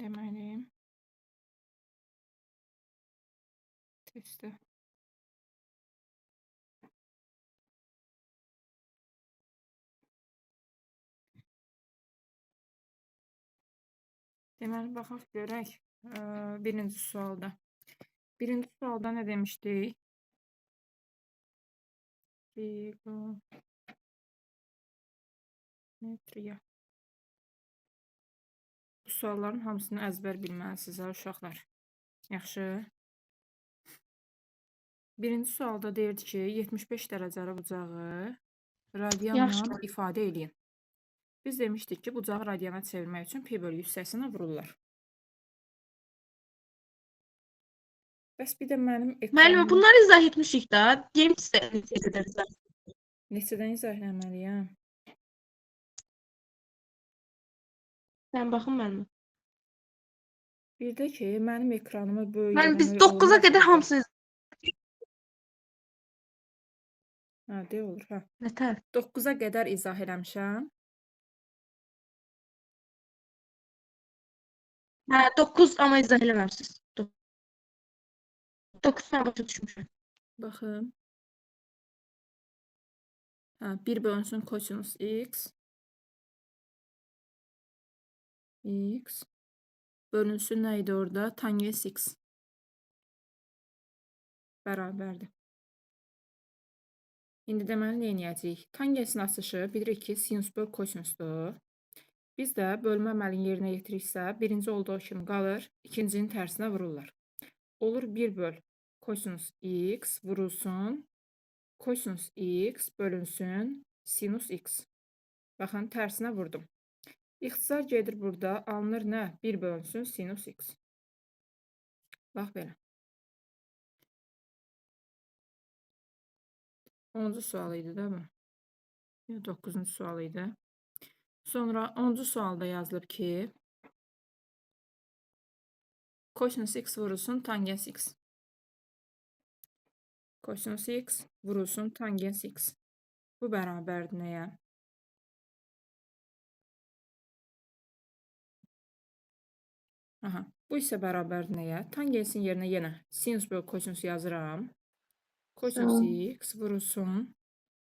Deməli, testdə. Deməli, baxaq görək birinci sualda. Birinci sualda nə demişdik? Trigonometriya. Bu sualların hamısını əzbər bilməlisiniz, ha, uşaqlar. Yaxşı. Birinci sualda deyirdi ki, 75 dərəcəli bucağı radianla Yaxşı. ifadə eləyin. Biz demişdik ki, bucağı radiana çevirmək üçün pi bölü 180-ə vururlar. Bəs bir də mənim Müəllimə, ekranım bunları izah etmişik də. Deyim sizə neçədən izah. Neçədən izah eləməliyəm? Sən baxın müəllimə. Bir də ki, mənim ekranımı böyük Müəllim, biz eləmək 9-a olmaz qədər burada. hamısını izah Hə, deyə olur, hə. Nətər? 9-a qədər izah eləmişəm. Hə, 9 amma izah eləməmisiniz. 9 mən başa düşmüşəm. Baxın. Hə, 1 bölünsün kosinus x. X bölünsün nə idi orada? Tangens x. Bərabərdir. İndi deməli nə edəcəyik? Tangensin açışı bilirik ki, sinus böl kosinusdur. Biz də bölmə əməlini yerinə yetiriksə, birinci olduğu kimi qalır, ikincinin tərsinə vururlar. Olur 1 böl kosinus x vurulsun, kosinus x bölünsün sinus x. Baxın, tərsinə vurdum. İxtisar gedir burada, alınır nə? 1 bölünsün sinus x. Bax belə. 10-cu sual idi də bu? Yox, 9-cu sual idi. Sonra 10-cu sualda yazılıb ki, kosinus x vurulsun tangens x. Kosinus x vurulsun tangens x. Bu bərabərdir nəyə? Aha, bu isə bərabərdir nəyə? Tangensin yerinə yenə sinus böl kosinus yazıram. Kosinus x vurulsun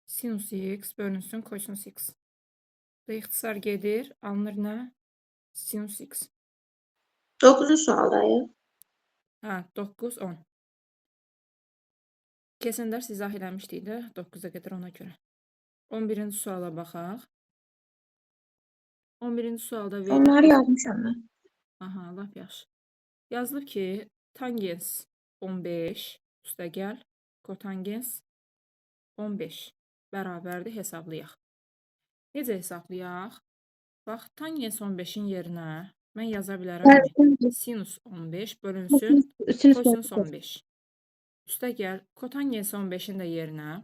sinus x bölünsün kosinus x. Bu ixtisar gedir. Alınır nə? Sinus x. 9-cu sualdayıq. Hə, 9, 10. Keçən dərs izah eləmişdik də 9-a qədər ona görə. 11-ci suala baxaq. 11-ci sualda verilib. Onları yazmışam mən. Aha, lap yaxşı. Yazılıb ki, tangens 15 üstəgəl kotangens 15 bərabərdir, hesablayaq. Necə hesablayaq? Bax, tangens 15-in yerinə mən yaza bilərəm sinus 15 bölünsün Sinus kosinus 15. Üstəgəl kotangens 15-in də yerinə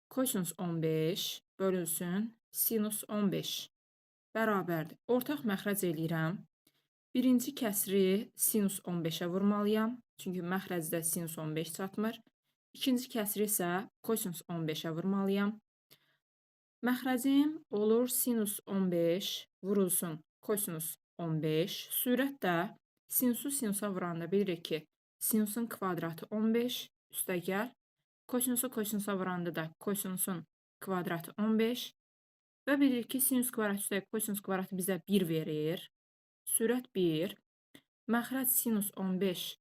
kosinus 15 bölünsün sinus 15 bərabərdir. Ortaq məxrəc eləyirəm. Birinci kəsri sinus 15-ə vurmalıyam. Çünki məxrəcdə sinus 15 çatmır. İkinci kəsri isə kosinus 15-ə vurmalıyam. Məxrəcim olur sinus 15 vurulsun kosinus 15. Sürət də sinusu sinusa vuranda bilirik ki, sinusun kvadratı 15 üstəgəl kosinusu kosinusa vuranda da kosinusun kvadratı 15 və bilirik ki, sinus kvadratı üstəgəl kosinus kvadratı bizə 1 verir. Sürət 1. Məxrəc sinus 15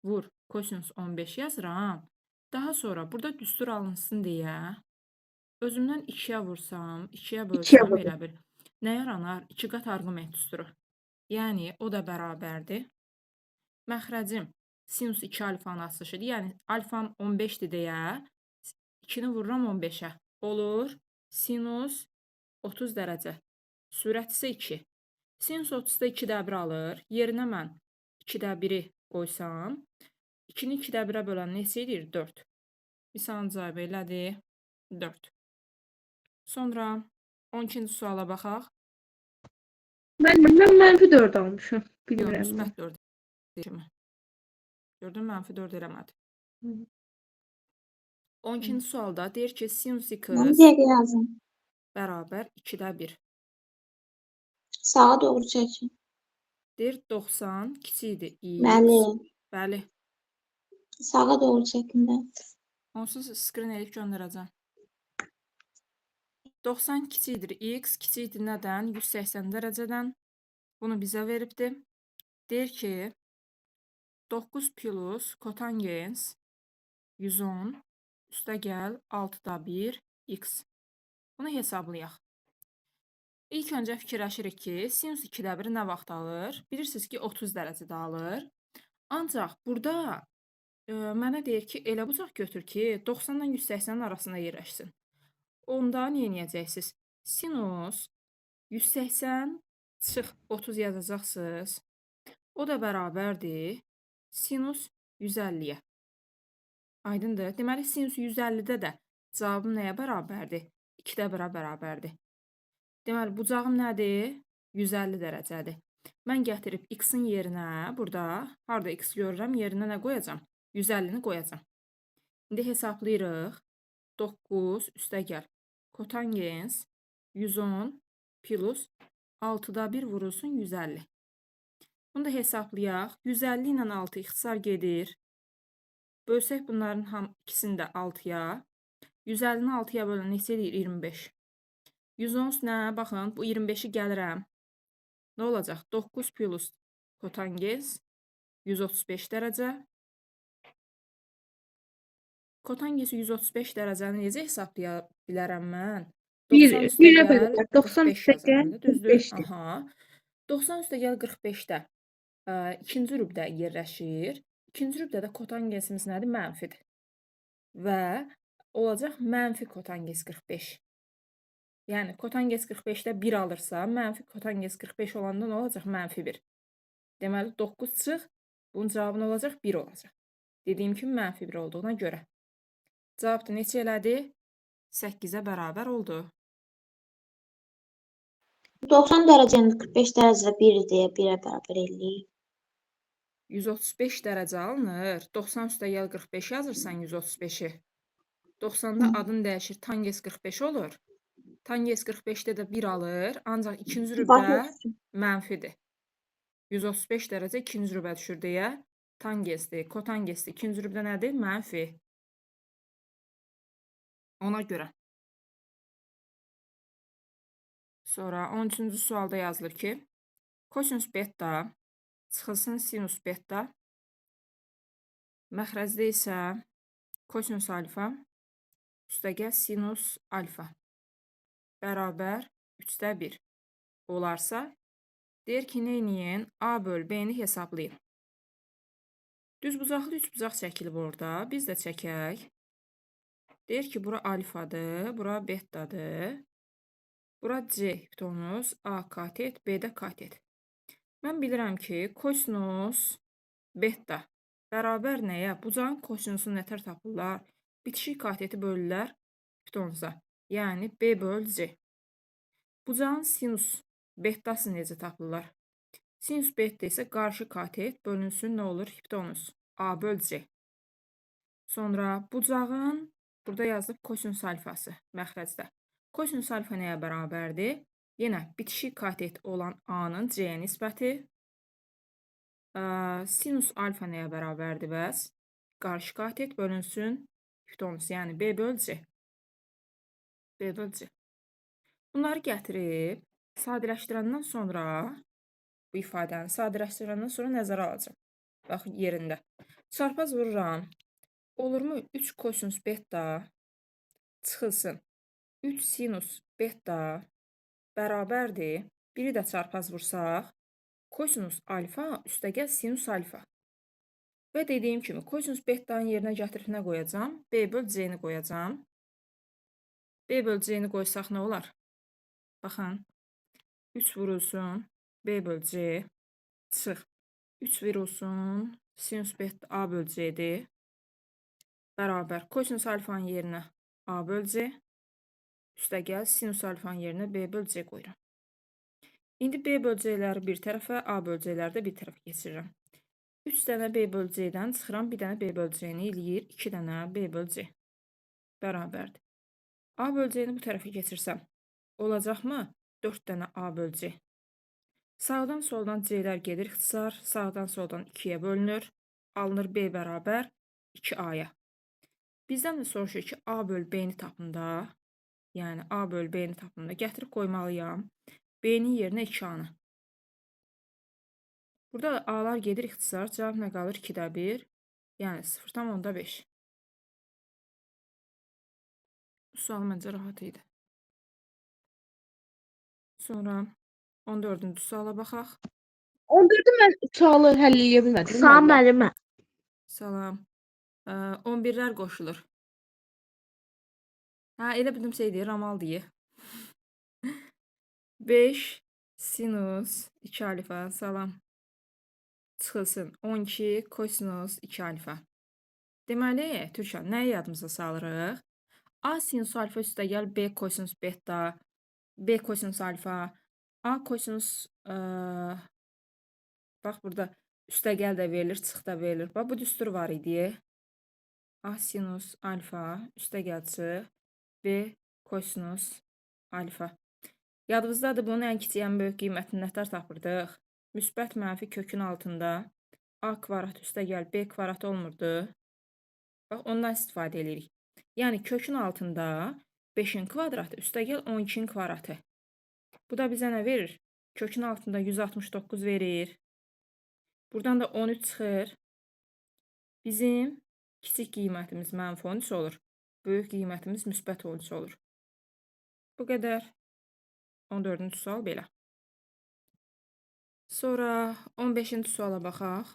vur kosinus 15 yazıram. Daha sonra burada düstur alınsın deyə özümdən 2-yə vursam, 2-yə bölsəm elə bil. Nə yaranar? 2 qat arqument düsturu. Yəni, o da bərabərdir. Məxrəcim sinus 2 alfanın açılışıdır. Yəni, alfam 15-dir deyə 2-ni vururam 15-ə. Olur sinus 30 dərəcə. Sürət isə 2. Sinus 30-da 2-də 1 alır. Yerinə mən 2-də 1-i qoysam, 2-ni 2-də 1-ə bölən neçə edir? 4. Misalın cavabı elədir 4. Sonra 12-ci suala baxaq. Müəllim, mən mənfi 4 almışam. Yox, Bilmirəm. müsbət 4 kimi. Gördün, mənfi 4 eləmədi. 12-ci sualda deyir ki, sinus Mən x bir dəqiqə yazım. bərabər 2-də 1. Sağa doğru çəkin. Deyir 90 kiçikdir x. Bəli. Bəli. Sağa doğru çəkin də. Onsuz screen eləyib göndərəcəm. 90 kiçikdir x, kiçikdir nədən? 180 dərəcədən. Bunu bizə veribdir. Deyir ki, 9 plus kotangens 110 üstə gəl 6-da 1 x. Bunu hesablayaq. İlk öncə fikirləşirik ki, sinus 2-də 1 nə vaxt alır? Bilirsiniz ki, 30 dərəcədə alır. Ancaq burada mənə deyir ki, elə bucaq götür ki, 90-dan 180-in arasında yerləşsin. Onda nə edəcəksiniz? Sinus 180 çıx 30 yazacaqsınız. O da bərabərdir sinus 150-yə. Aydındır? Deməli, sinus 150-də də cavabım nəyə bərabərdir? 2-də 1-ə bərabərdir. Deməli, bucağım nədir? 150 dərəcədir. Mən gətirib x-in yerinə, burada, harada x görürəm, yerinə nə qoyacam? 150-ni qoyacam. İndi hesablayırıq. 9 üstə gəl. Kotangens 110 plus 6-da 1 vurulsun 150. Bunu da hesablayaq. 150 ilə 6 ixtisar gedir. Bölsək bunların ikisini də 6-ya. 150-ni 6-ya bölən neçə eləyir? 25. 110 nə? Baxın, bu 25-i gəlirəm. Nə olacaq? 9 plus kotangens 135 dərəcə. Kotangensi 135 dərəcəni necə hesablaya bilərəm mən? 90 üstə 1-ə gəl bərabər. 90 45 üstə gəl yazıram da, düzdür? 45-dir. Aha. 90 üstə gəl 45-də ikinci rübdə yerləşir. İkinci rübdə də kotangensimiz nədir? Mənfidir. Və olacaq mənfi kotangens 45. Yəni kotangens 45-də 1 alırsa, mənfi kotangens 45 olanda nə olacaq? Mənfi 1. Deməli 9 çıx, bunun cavabı nə olacaq? 1 olacaq. Dediyim kimi mənfi 1 olduğuna görə. Cavab da neçə elədi? 8-ə bərabər oldu. 90 dərəcənin 45 dərəcədə 1 deyə 1-ə bərabər eləyir. 135 dərəcə alınır. 90 üstə gəl 45 yazırsan 135-i. 90-da adın dəyişir, tangens 45 olur. Tangens 45-də də 1 alır, ancaq ikinci rübdə mənfidir. 135 dərəcə ikinci rübə düşür deyə tangensdir, kotangensdir. İkinci rübdə nədir? Mənfi. Ona görə. Sonra 13-cü sualda yazılır ki, kosinus beta çıxılsın sinus beta, məxrəcdə isə kosinus alfa üstəgəl sinus alfa bərabər 3-də 1 olarsa, deyir ki, nə eləyin? A böl B-ni hesablayın. Düzbucaqlı üçbucaq çəkilib orada. Biz də çəkək. Deyir ki, bura alfadır, bura betadır. Bura C hipotenuz, A katet, B də katet. Mən bilirəm ki, kosinus beta bərabər nəyə? Bucağın kosinusunu nətər tapırlar? Bitişik kateti bölürlər hipotenuza. Yəni B böl C. Bucağın sinus betası necə tapırlar? Sinus beta isə qarşı katet bölünsün nə olur? Hipotenuz. A böl C. Sonra bucağın burada yazılıb kosinus alfası məxrəcdə. Kosinus alfa nəyə bərabərdir? Yenə bitişik katet olan A-nın C-yə nisbəti. Sinus alfa nəyə bərabərdir bəs? Qarşı katet bölünsün hipotenuz, yəni B böl C. B böl C. Bunları gətirib sadələşdirəndən sonra bu ifadəni sadələşdirəndən sonra nəzərə alacağam. Bax yerində. Çarpaz vururam. Olurmu 3 kosinus beta çıxılsın 3 sinus beta bərabərdir. Biri də çarpaz vursaq, kosinus alfa üstəgəl sinus alfa. Və dediyim kimi kosinus betanın yerinə gətirib nə qoyacam? B böl C-ni qoyacam. B böl C-ni qoysaq nə olar? Baxın. 3 vurulsun B böl C çıx. 3 vurulsun sinus beta A böl C-dir. Bərabər kosinus alfanın yerinə A böl C. Üstəgəl sinus alfanın yerinə B böl C qoyuram. İndi B böl C-ləri bir tərəfə, A böl C-ləri də bir tərəfə keçirirəm. 3 dənə B böl C-dən çıxıram, bir dənə B böl C-ni eləyir 2 dənə B böl C. Bərabərdir. A böl C-ni bu tərəfə keçirsəm, olacaqmı? 4 dənə A böl C. Sağdan soldan C-lər gedir ixtisar. Sağdan soldan 2-yə bölünür. Alınır B bərabər 2A-ya. Bizdən də soruşur ki, A böl B-ni tapın da. Yəni A böl B-ni tapın da. Gətirib qoymalıyam. B-nin yerinə 2A-nı. Burada da A-lar gedir ixtisar. Cavab nə qalır? 2-də 1. Yəni 0,5. Bu sual məncə rahat idi. Sonra 14-cü suala baxaq. 14-ü mən sualı həll eləyə bilmədim. Salam müəllimə. Salam. 11-lər qoşulur. Hə, elə bildim şey deyir, ramal deyir. 5 sinus 2 alfa, salam. Çıxılsın 12 kosinus 2 alfa. Deməli, Türkan, nəyi yadımıza salırıq? A sinus alfa üstəgəl B kosinus beta, B kosinus alfa, A kosinus bax burada üstəgəl də verilir, çıx da verilir. Bax bu düstur var idi. A sinus alfa üstəgəl çıx, B kosinus alfa. Yadınızdadır bunun ən kiçik, ən böyük qiymətini nətər tapırdıq? Müsbət mənfi kökün altında A kvadrat üstəgəl B kvadrat olmurdu. Bax ondan istifadə edirik. Yəni kökün altında 5-in kvadratı üstəgəl 12-in kvadratı. Bu da bizə nə verir? Kökün altında 169 verir. Buradan da 13 çıxır. Bizim kiçik qiymətimiz mənfi 13 olur. Böyük qiymətimiz müsbət 13 olur. Bu qədər. 14-cü sual belə. Sonra 15-ci suala baxaq.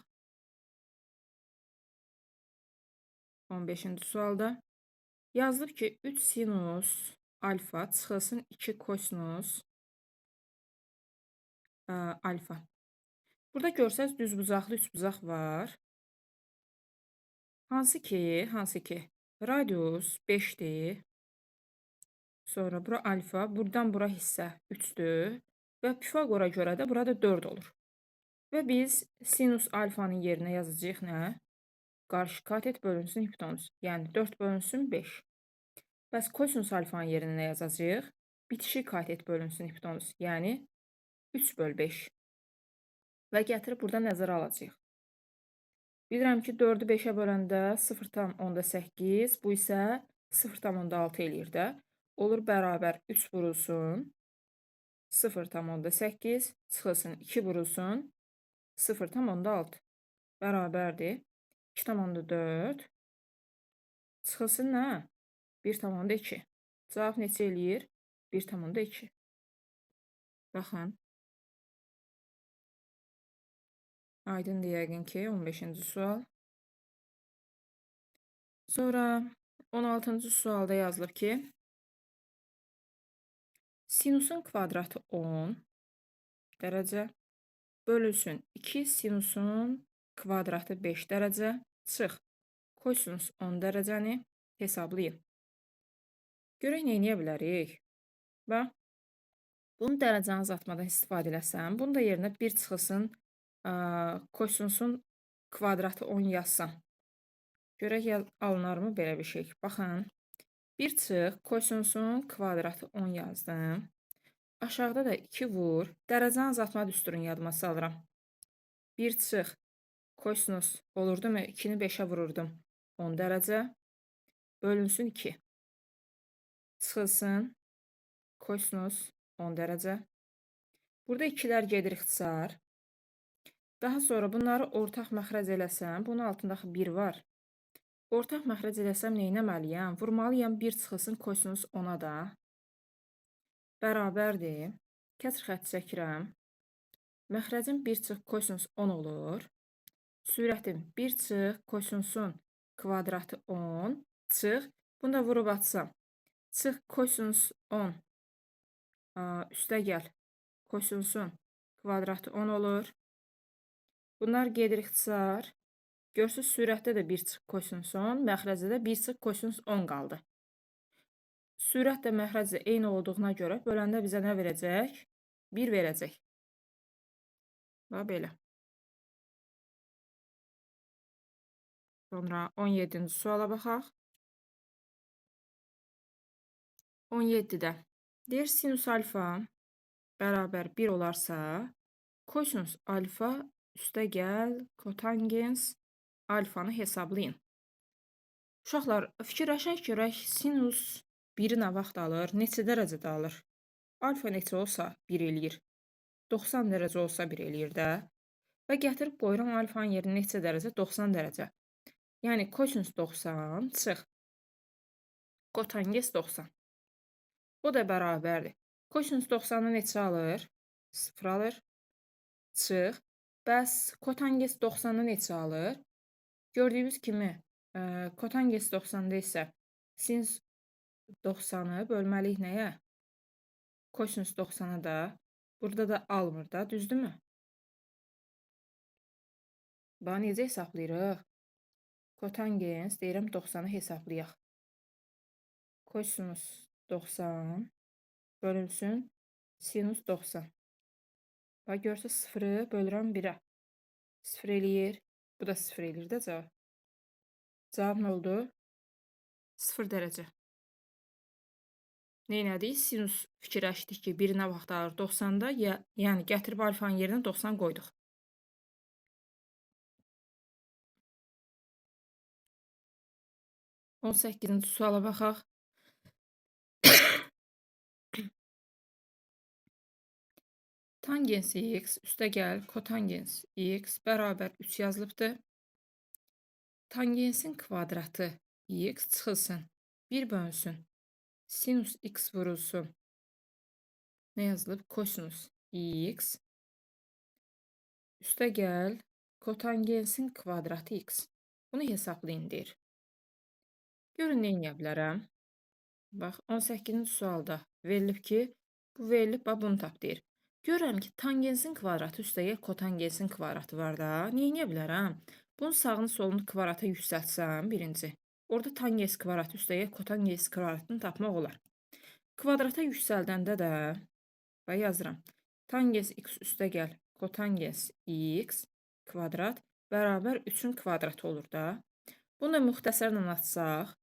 15-ci sualda yazılıb ki, 3 sinus alfa çıxılsın 2 kosinus alfa. Burada görsəz düzbucaqlı üçbucaq var. Hansı ki radius 5-dir. Sonra bura alfa, buradan bura hissə 3-dür və Pifaqora görə də burada 4 olur. Və biz sinus alfanın yerinə yazacağıq nə? Qarşı katet bölünsün hipotenuz. Yəni 4 bölünsün 5. Bəs kosinus alfanın yerinə nə yazacağıq? Bitişik katet bölünsün hipotenuz. Yəni 3 böl 5. Və gətirib burada nəzərə alacağıq. Bilirəm ki, 4-ü 5-ə böləndə 0,8, bu isə 0,6 eləyir də. Olur bərabər 3 vurulsun 0,8, çıxılsın 2 vurulsun 0,6 bərabərdir 2,4 çıxılsın nə? 1,2. Cavab neçə eləyir? 1,2. Baxın. Aydındır yəqin ki, 15-ci sual. Sonra 16-cı sualda yazılıb ki, sinusun kvadratı 10 dərəcə bölünsün 2 sinusun kvadratı 5 dərəcə çıx kosinus 10 dərəcəni hesablayın. Görək nə eləyə bilərik? Bax, bunu dərəcəni azaltmadan istifadə eləsəm, bunun da yerinə 1 çıxılsın kosinusun kvadratı 10 yazsam. Görək alınarmı belə bir şey. Baxın, 1 çıx kosinusun kvadratı 10 yazdım. Aşağıda da 2 vur. Dərəcəni azaltma düsturunu yadıma salıram. 1 çıx kosinus olurdu mu? 2-ni 5-ə vururdum. 10 dərəcə bölünsün 2. Çıxılsın kosinus 10 dərəcə. Burada 2-lər gedir ixtisar. Daha sonra bunları ortaq məxrəc eləsəm, bunun altında axı 1 var. Ortaq məxrəc eləsəm nə etməliyəm? Vurmalıyam 1 çıxılsın kosinus 10-a da. Bərabərdir. Kəsr xətti çəkirəm. Məxrəcim 1 çıx kosinus 10 olur. Sürətim 1 çıx kosinusun kvadratı 10 çıx. Bunu da vurub atsam. Çıx kosinus 10 üstə gəl. Kosinusun kvadratı 10 olur. Bunlar gedir ixtisar. Görürsünüz, sürətdə də 1 çıx kosinus 10, məxrəcdə də 1 çıx kosinus 10 qaldı. Sürət də məxrəc də eyni olduğuna görə böləndə bizə nə verəcək? 1 verəcək. Bax, belə. Sonra 17-ci suala baxaq. 17-də deyir sinus alfa bərabər 1 olarsa, Kosinus alfa üstə gəl kotangens alfanı hesablayın. Uşaqlar, fikirləşək görək, sinus 1-i nə vaxt alır, neçə dərəcədə alır? Alfa neçə olsa 1 eləyir. 90 dərəcə olsa 1 eləyir də. Və gətirib qoyuram alfanın yerinə neçə dərəcə? 90 dərəcə. Yəni, kosinus 90 çıx. Kotangens 90. O da bərabərdir. Kosinus 90-ı neçə alır? 0 alır. Çıx. Bəs kotangens 90-ı neçə alır? Gördüyünüz kimi, kotangens 90-da isə sinus 90-ı bölməliyik nəyə? Kosinus 90-a da. Burada da almır da, düzdürmü? Bax, necə hesablayırıq? Kotangens, deyirəm, 90-ı hesablayaq. Kosinus 90 bölünsün sinus 90. Bax, görürsünüz, 0-ı bölürəm 1-ə. 0 eləyir. Bu da 0 eləyir də cavab. Cavab nə oldu? 0 dərəcə. Neynədik? Sinus fikirləşdik ki, 1 nə vaxt alır? 90-da, yəni gətirib alfanın yerinə 90 qoyduq. On səkkizinci suala baxaq. Tangens x üstə gəl kotangens x bərabər 3 yazılıbdır. Tangensin kvadratı x çıxılsın, 1 bölünsün. Sinus x vurulsun. Nə yazılıb? Kosinus x. Üstə gəl kotangensin kvadratı x. Bunu hesablayın deyir. Görün, nə eləyə bilərəm? Bax, 18-ci sualda verilib ki, bu verilib, bax, bunu tap deyir. Görürəm ki, tangensin kvadratı üstə gəl kotangensin kvadratı var da. Nə eləyə bilərəm? Bunun sağını solunu kvadrata yüksəltsəm birinci. Orada tangens kvadratı üstə gəl kotangens kvadratını tapmaq olar. Kvadrata yüksəldəndə də və yazıram. Tangens x üstə gəl kotangens x kvadrat bərabər 3-ün kvadratı olur da. Bunu da müxtəsərlə açsaq,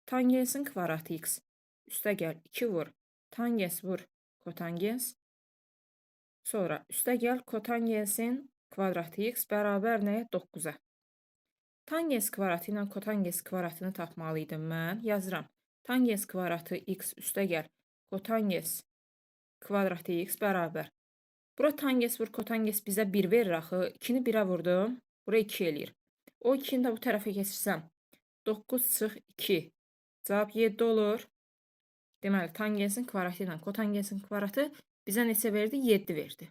tangensin kvadratı x üstə gəl 2 vur, tangens vur kotangens. Sonra üstə gəl kotangensin kvadratı x bərabər nəyə? 9-a. Tangens kvadratı ilə kotangens kvadratını tapmalıydım mən. Yazıram. Tangens kvadratı x üstə gəl kotangens kvadratı x bərabər. Bura tangens vur kotangens bizə 1 verir axı. 2-ni 1-ə vurdum. Bura 2 eləyir. O 2-ni də bu tərəfə keçirsəm 9 çıx 2. Cavab 7 olur. Deməli, tangensin kvadratı ilə kotangensin kvadratı bizə neçə verdi? 7 verdi.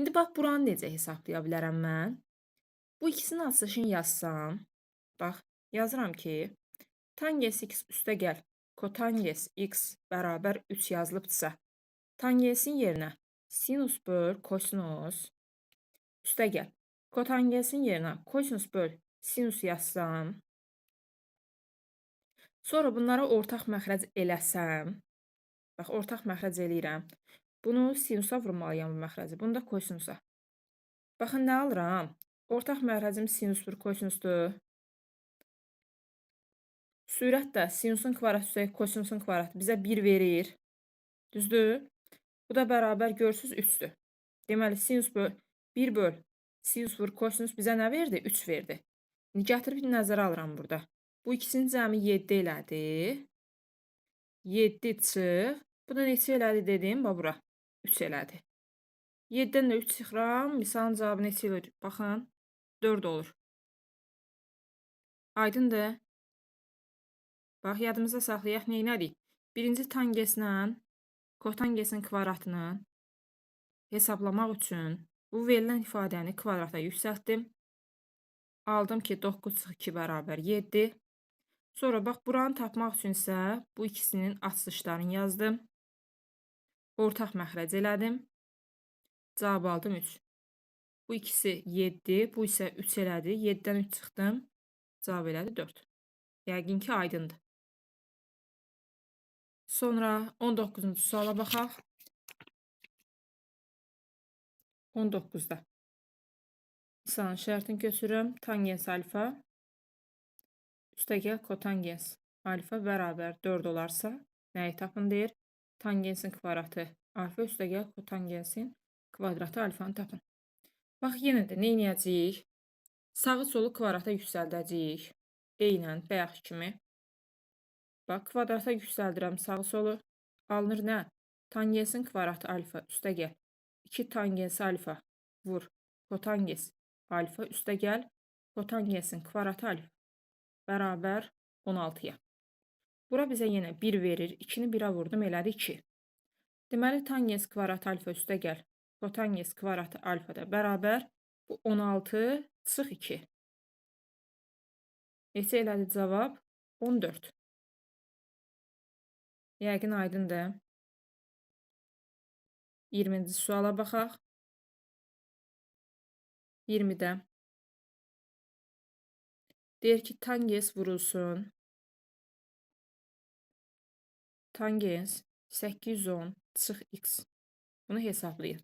İndi bax, buranı necə hesablaya bilərəm mən? Bu ikisinin açılışını yazsam, bax, yazıram ki, tangens x üstə gəl, kotangens x bərabər 3 yazılıbdırsa, tangensin yerinə sinus böl kosinus üstə gəl, kotangensin yerinə kosinus böl sinus yazsam, sonra bunlara ortaq məxrəc eləsəm, bax, ortaq məxrəc eləyirəm, bunu sinusa vurmalıyam bu məxrəci, bunu da kosinusa. Baxın, nə alıram? Ortaq məxrəcim sinus vur kosinusdur. Sürət də sinusun kvadratı üstə kosinusun kvadratı bizə 1 verir. Düzdür? Bu da bərabər görürsünüz 3-dür. Deməli, sinus böl 1 böl sinus vur kosinus bizə nə verdi? 3 verdi. İndi gətirib nəzərə alıram burada. Bu ikisinin cəmi 7 elədi. 7 çıx. Bu da neçə elədi dedim? Bax bura. 3 elədi. 7-dən də 3 çıxıram. Misalın cavabı neçə eləyir? Baxın. 4 olur. Aydındır. Bax, yadımızda saxlayaq, neynədik? Birinci tangeslə kotangesin kvadratını hesablamaq üçün bu verilən ifadəni kvadrata yüksəltdim. Aldım ki, 9 çıx 2 bərabər 7. Sonra bax, buranı tapmaq üçün isə bu ikisinin açılışlarını yazdım. Ortaq məxrəc elədim. Cavab aldım 3. Bu ikisi 7, bu isə 3 elədi. 7-dən 3 çıxdım. Cavab elədi 4. Yəqin ki, aydındır. Sonra 19-cu suala baxaq. 19-da. Misalın şərtini köçürürəm. Tangens alfa üstəgəl kotangens alfa bərabər 4 olarsa, nəyi tapın deyir? Tangensin kvadratı alfa üstəgəl kotangensin kvadratı alfanı tapın. Bax, yenə də nə edəcəyik? Sağı solu kvadrata yüksəldəcəyik. Eynən, bayaq kimi. Bax, kvadrata yüksəldirəm sağı solu. Alınır nə? Tangensin kvadratı alfa üstə gəl. 2 tangens alfa vur. Kotangens alfa üstə gəl. Kotangensin kvadratı alfa bərabər 16-ya. Bura bizə yenə 1 verir. 2-ni 1-ə vurdum, elədi 2. Deməli, tangens kvadratı alfa üstə gəl. Kotangens kvadratı alfa da bərabər. Bu 16 çıx 2. Neçə elədi cavab? 14. Yəqin aydındır. 20-ci suala baxaq. 20-də. Deyir ki, tangens vurulsun. Tangens 810 çıx x. Bunu hesablayın.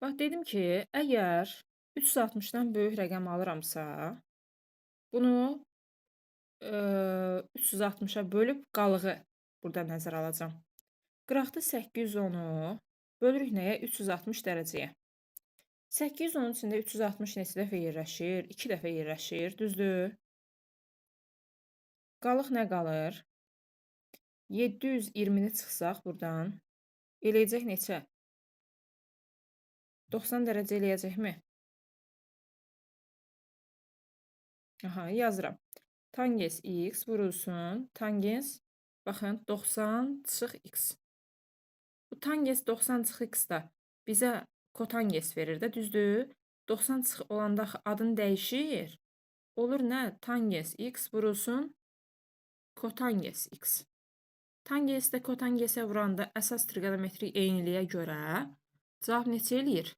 Bax, dedim ki, əgər 360-dan böyük rəqəm alıramsa, bunu 360-a bölüb qalığı burada nəzərə alacağam. Qıraqda 810-u bölürük nəyə? 360 dərəcəyə. 810-un içində 360 neçə dəfə yerləşir? 2 dəfə yerləşir, düzdür? Qalıq nə qalır? 720-ni çıxsaq buradan, eləyəcək neçə? 90 dərəcə eləyəcəkmi? Aha, yazıram. Tangens x vurulsun. Tangens, baxın, 90 çıx x. Bu tangens 90 çıx x da bizə kotangens verir də, düzdür? 90 çıx olanda axı adını dəyişir. Olur nə? Tangens x vurulsun. Kotangens x. Tangens də kotangensə vuranda əsas trigonometrik eyniliyə görə cavab neçə eləyir?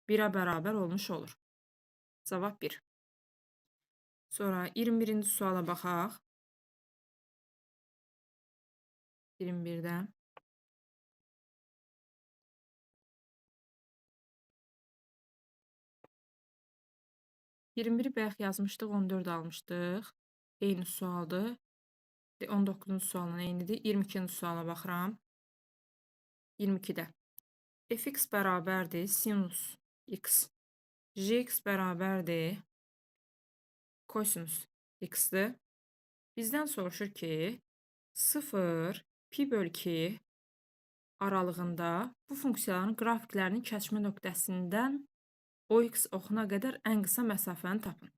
1-ə bərabər olmuş olur. Cavab 1. Sonra 21-ci suala baxaq. 21-də. 21-i bayaq yazmışdıq, 14 almışdıq. Eyni sualdır. 19-cu sualın eynidir. 22-ci suala baxıram. 22-də. Fx bərabərdir sinus x. Gx bərabərdir kosinus x-dir. Bizdən soruşur ki, 0 pi böl 2 aralığında bu funksiyaların qrafiklərinin kəşmə nöqtəsindən OX oxuna qədər ən qısa məsafəni tapın.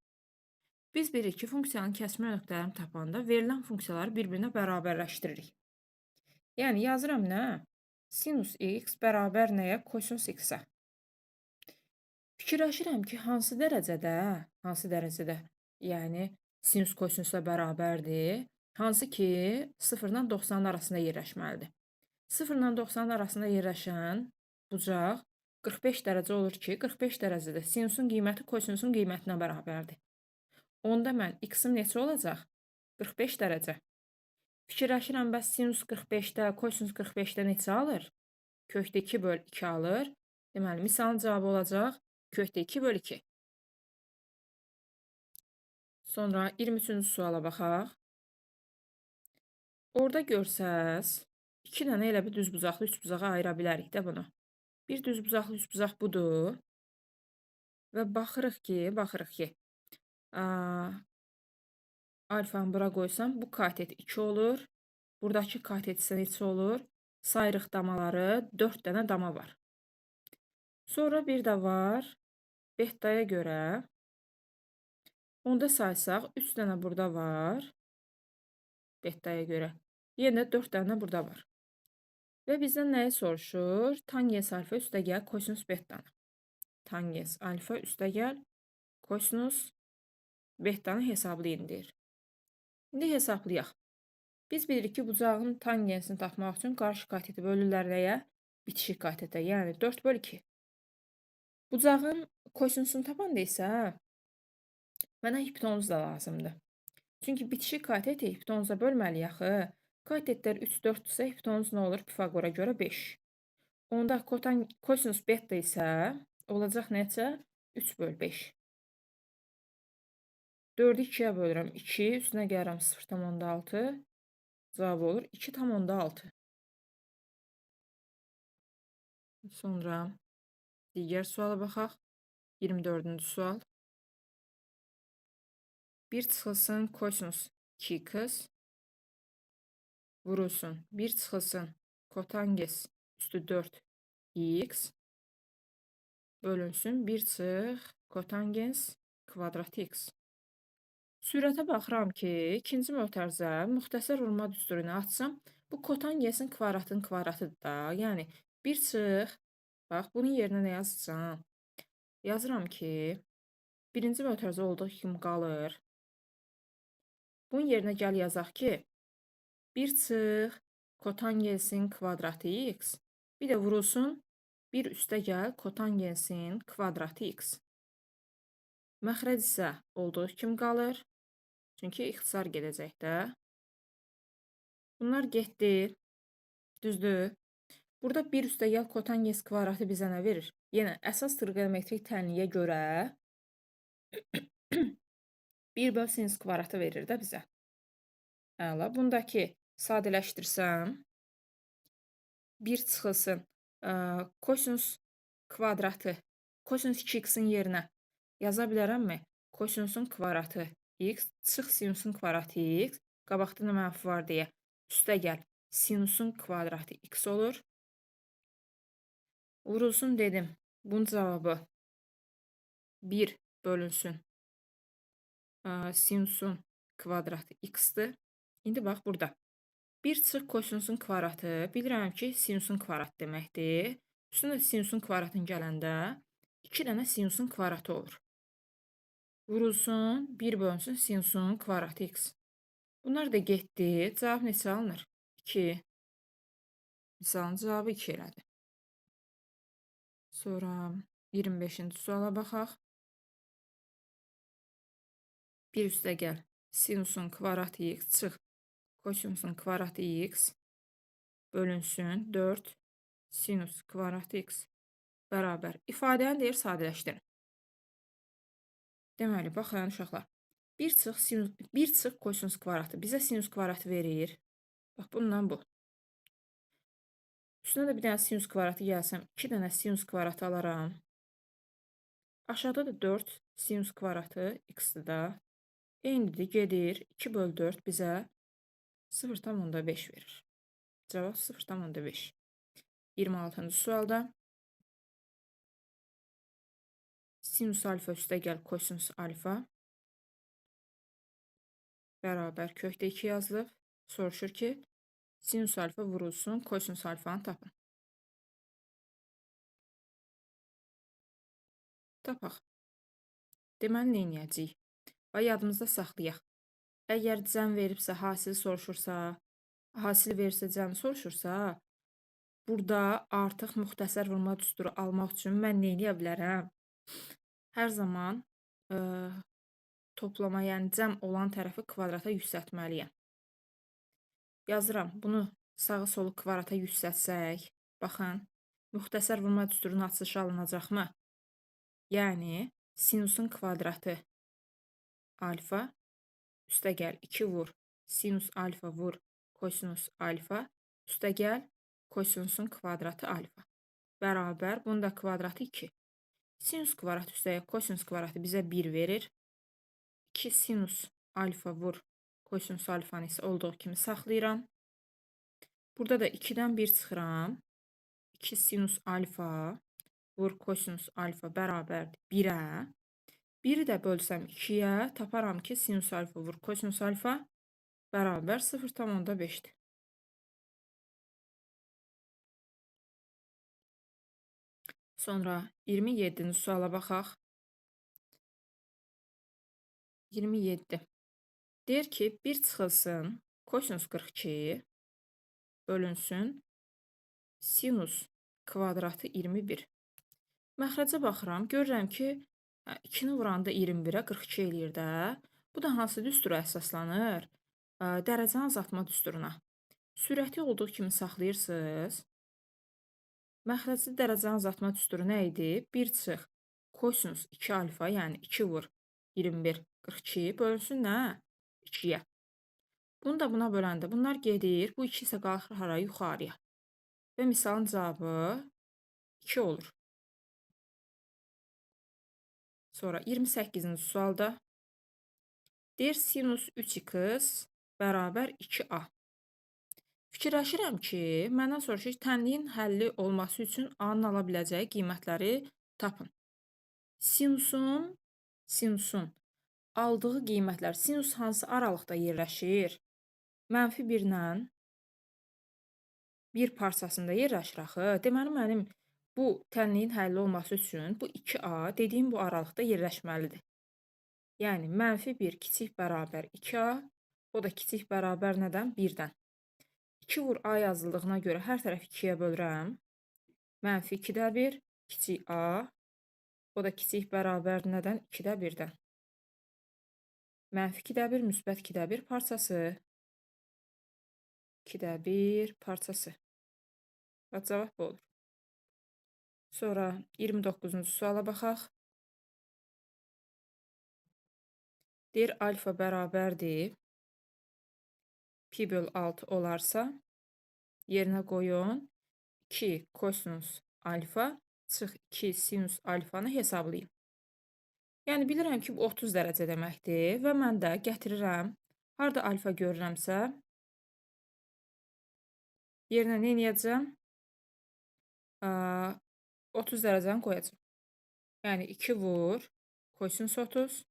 Biz bilirik ki, funksiyanın kəsmə nöqtələrini tapanda verilən funksiyaları bir-birinə bərabərləşdiririk. Yəni, yazıram nə? Sinus x bərabər nəyə? Kosinus x-ə. Fikirləşirəm ki, hansı dərəcədə, yəni sinus kosinusa bərabərdir, hansı ki 0 ilə 90-ın arasında yerləşməlidir. 0 ilə 90-ın arasında yerləşən bucaq 45 dərəcə olur ki, 45 dərəcədə sinusun qiyməti kosinusun qiymətinə bərabərdir. Onda mən x-im neçə olacaq? 45 dərəcə. Fikirləşirəm, bəs sinus 45-də, kosinus 45-də neçə alır? Kökdə 2 böl 2 alır. Deməli, misalın cavabı olacaq kökdə 2 böl 2. Sonra 23-cü suala baxaq. Orada görsəz, 2 dənə elə bir düzbucaqlı üçbucağa ayıra bilərik də bunu. Bir düzbucaqlı üçbucaq budur. Və baxırıq ki, alfanı bura qoysam, bu katet 2 olur. Buradakı katet isə neçə olur? Sayırıq damaları, 4 dənə dama var. Sonra bir də var betaya görə. Onda saysaq, 3 dənə burada var. Betaya görə. Yenə 4 dənə burada var. Və bizdən nəyi soruşur? Tangens alfa üstəgəl kosinus betanı. Tangens alfa üstəgəl kosinus betanı hesablayın deyir. İndi hesablayaq. Biz bilirik ki, bucağın tangensini tapmaq üçün qarşı kateti bölürlər nəyə? Bitişik katetə, yəni 4 böl 2. Bucağın kosinusunu tapanda isə mənə hipotenuz da lazımdır. Çünki bitişik kateti hipotenuza bölməliyik axı. Katetlər 3, 4-dürsə hipotenuz nə olur? Pifaqora görə 5. Onda kosinus beta isə olacaq neçə? 3 böl 5. 4-ü 2-yə bölürəm. 2, üstünə gəlirəm 0,6. Cavab olur 2,6. Sonra Digər suala baxaq. 24-cü sual. 1 çıxılsın kosinus 2x vurulsun. 1 çıxılsın kotangens üstü 4x bölünsün. 1 çıx kotangens kvadrat x. Sürətə baxıram ki, ikinci mötərizə müxtəsər vurma düsturu ilə atsam, bu kotangensin kvadratının kvadratıdır da. Yəni 1 çıx, bax bunun yerinə nə yazacağam? Yazıram ki, birinci mötərizə olduğu kimi qalır. Bunun yerinə gəl yazaq ki, 1 çıx kotangensin kvadratı x, bir də vurulsun 1 üstə gəl kotangensin kvadratı x. Məxrəc isə olduğu kimi qalır. Çünki ixtisar gedəcək də. Bunlar getdi. Düzdür. Burada 1 üstə gəl kotangens kvadratı bizə nə verir? Yenə əsas triqonometrik tənliyə görə 1 böl sinus kvadratı verir də bizə. Əla. Bundakı sadələşdirsəm 1 çıxılsın kosinus kvadratı, kosinus 2x-in yerinə yaza bilərəmmi? Kosinusun kvadratı x, çıx sinusun kvadratı x, qabaqda nə mənfi var deyə üstə gəl sinusun kvadratı x olur. Vurulsun dedim. Bunun cavabı 1 bölünsün sinusun kvadratı x-dir. İndi bax burada. 1 çıx kosinusun kvadratı, bilirəm ki, sinusun kvadratı deməkdir. Üstünə sinusun kvadratını gələndə 2 dənə sinusun kvadratı olur. Vurulsun, 1 bölünsün sinusun kvadratı x. Bunlar da getdi. Cavab neçə alınır? 2. Misalın cavabı 2 elədi. Sonra 25-ci suala baxaq. 1 üstə gəl. Sinusun kvadratı x çıx. Kosinusun kvadratı x bölünsün 4 sinus kvadratı x bərabər. İfadəni deyir sadələşdirin. Deməli, baxın uşaqlar. 1 çıx sinus, 1 çıx kosinus kvadratı bizə sinus kvadratı verir. Bax, bundan bu. Üstünə də bir dənə sinus kvadratı gəlsəm, 2 dənə sinus kvadratı alaram. Aşağıda da 4 sinus kvadratı x-dir da. Eynidir, gedir. 2 böl 4 bizə 0,5 verir. Cavab 0,5. 26-cı sualda sinus alfa üstə gəl kosinus alfa bərabər kökdə 2 yazılıb. Soruşur ki, sinus alfa vurulsun, kosinus alfanı tapın. Tapaq. Deməli, nə edəcəyik? Və yadımızda saxlayaq. Əgər cəm veribsə, hasil soruşursa, hasil verirsə, cəm soruşursa, burada artıq müxtəsər vurma düsturu almaq üçün mən nə edə bilərəm? Hər zaman toplama, yəni cəm olan tərəfi kvadrata yüksəltməliyəm. Yazıram, bunu sağı solu kvadrata yüksəltsək, baxın, müxtəsər vurma düsturunun açılışı alınacaqmı? Yəni, sinusun kvadratı alfa, üstə gəl 2 vur, sinus alfa vur, kosinus alfa, üstə gəl kosinusun kvadratı alfa. Bərabər, bunun da kvadratı 2. Sinus kvadratı üstə gəl kosinus kvadratı bizə 1 verir. 2 sinus alfa vur, kosinus alfanı isə olduğu kimi saxlayıram. Burada da 2-dən 1 çıxıram. 2 sinus alfa vur kosinus alfa bərabərdir 1-ə. 1-i də bölsəm 2-yə, taparam ki, sinus alfa vur kosinus alfa bərabər 0,5-dir. Sonra 27-ci suala baxaq. 27. Deyir ki, 1 çıxılsın kosinus 42 bölünsün sinus kvadratı 21. Məxrəcə baxıram, görürəm ki, 2-ni vuranda 21-ə 42 eləyir də. Bu da hansı düstura əsaslanır? Dərəcəni azaltma düsturuna. Sürəti olduğu kimi saxlayırsınız. Məxrəcli dərəcəni azaltma düsturu nə idi? 1 çıx kosinus 2 alfa, yəni 2 vur 21, 42 bölünsün nə? 2-yə. Bunu da buna böləndə bunlar gedir. Bu 2 isə qalxır hara? Yuxarıya. Və misalın cavabı 2 olur. Sonra 28-ci sualda deyir sinus 3x bərabər 2a. Fikirləşirəm ki, məndən soruşur ki, tənliyin həlli olması üçün a-nın ala biləcəyi qiymətləri tapın. Sinusun aldığı qiymətlər, sinus hansı aralıqda yerləşir? Mənfi 1 ilə 1 parçasında yerləşir axı. Deməli, mənim bu tənliyin həlli olması üçün bu 2a dediyim bu aralıqda yerləşməlidir. Yəni, mənfi 1 kiçik bərabər 2a, o da kiçik bərabər nədən? 1-dən. 2 vur a yazıldığına görə hər tərəf 2-yə bölürəm. Mənfi 2-də 1, kiçik a, o da kiçik bərabər nədən? 2-də 1-dən. Mənfi 2-də 1, müsbət 2-də 1 parçası. 2-də 1 parçası. Və cavab bu olur. Sonra 29-cu suala baxaq. Deyir, alfa bərabərdir. Pi böl 6 olarsa, yerinə qoyun. 2 kosinus alfa çıx 2 sinus alfanı hesablayın. Yəni, bilirəm ki, bu 30 dərəcə deməkdir və mən də gətirirəm. Harada alfa görürəmsə, yerinə nə eləyəcəm? 30 dərəcəni qoyacağım. Yəni, 2 vur kosinus 30,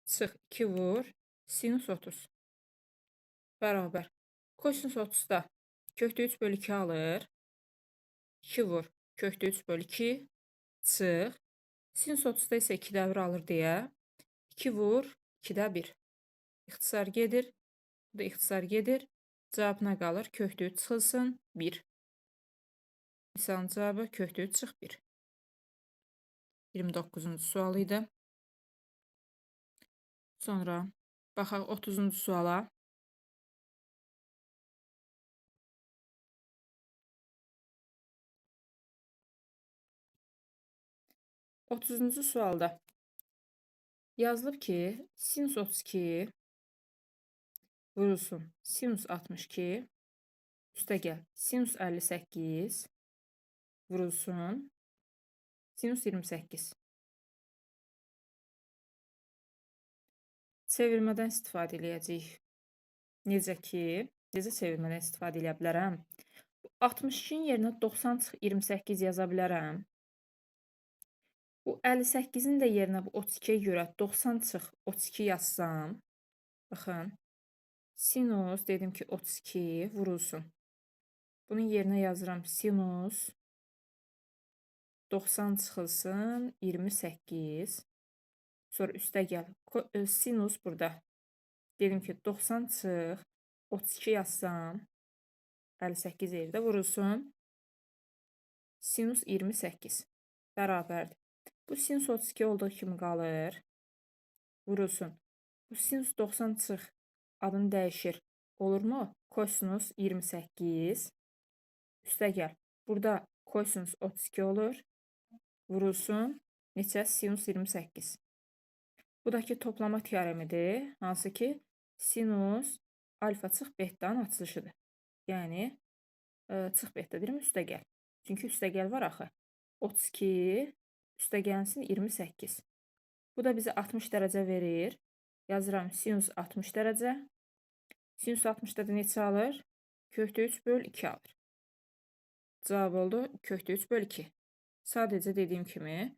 çıx 2 vur sinus 30. Bərabər. Kosinus 30-da kökdə 3 bölü 2 alır. 2 vur kökdə 3 bölü 2, çıx. Sinus 30-da isə 2-də 1 alır deyə 2 vur 2-də 1. İxtisar gedir. Bu da ixtisar gedir. Cavab nə qalır? Kökdə 3 çıxılsın 1. Misalın cavabı kökdə 3 çıx 1. 29-cu sual idi. Sonra baxaq 30-cu suala. 30-cu sualda yazılıb ki, sinus 32 vurulsun sinus 62 üstəgəl sinus 58 vurulsun sinus 28. Çevirmədən istifadə eləyəcəyik. Necə ki, necə çevirmədən istifadə eləyə bilərəm? 62-nin yerinə 90 çıx 28 yaza bilərəm. Bu 58-in də yerinə bu 32-yə görə 90 çıx 32 yazsam, baxın, sinus dedim ki 32 vurulsun. Bunun yerinə yazıram sinus 90 çıxılsın 28. Sonra üstə gəl. Sinus burada. Dedim ki 90 çıx 32 yazsam 58 yerdə vurulsun. Sinus 28 bərabərdir. Bu sinus 32 olduğu kimi qalır. Vurulsun. Bu sinus 90 çıx adını dəyişir. Olurmu? Kosinus 28. Üstə gəl. Burada kosinus 32 olur. Vurulsun. Neçə? Sinus 28. Bu da ki toplama teoremidir. Hansı ki sinus alfa çıx bettanın açılışıdır. Yəni çıx betta deyirəm üstə gəl. Çünki üstə gəl var axı. 32 üstə gəlsin 28. Bu da bizə 60 dərəcə verir. Yazıram sinus 60 dərəcə. Sinus 60-da da neçə alır? Kökdə 3 böl 2 alır. Cavab oldu kökdə 3 böl 2. Sadəcə dediyim kimi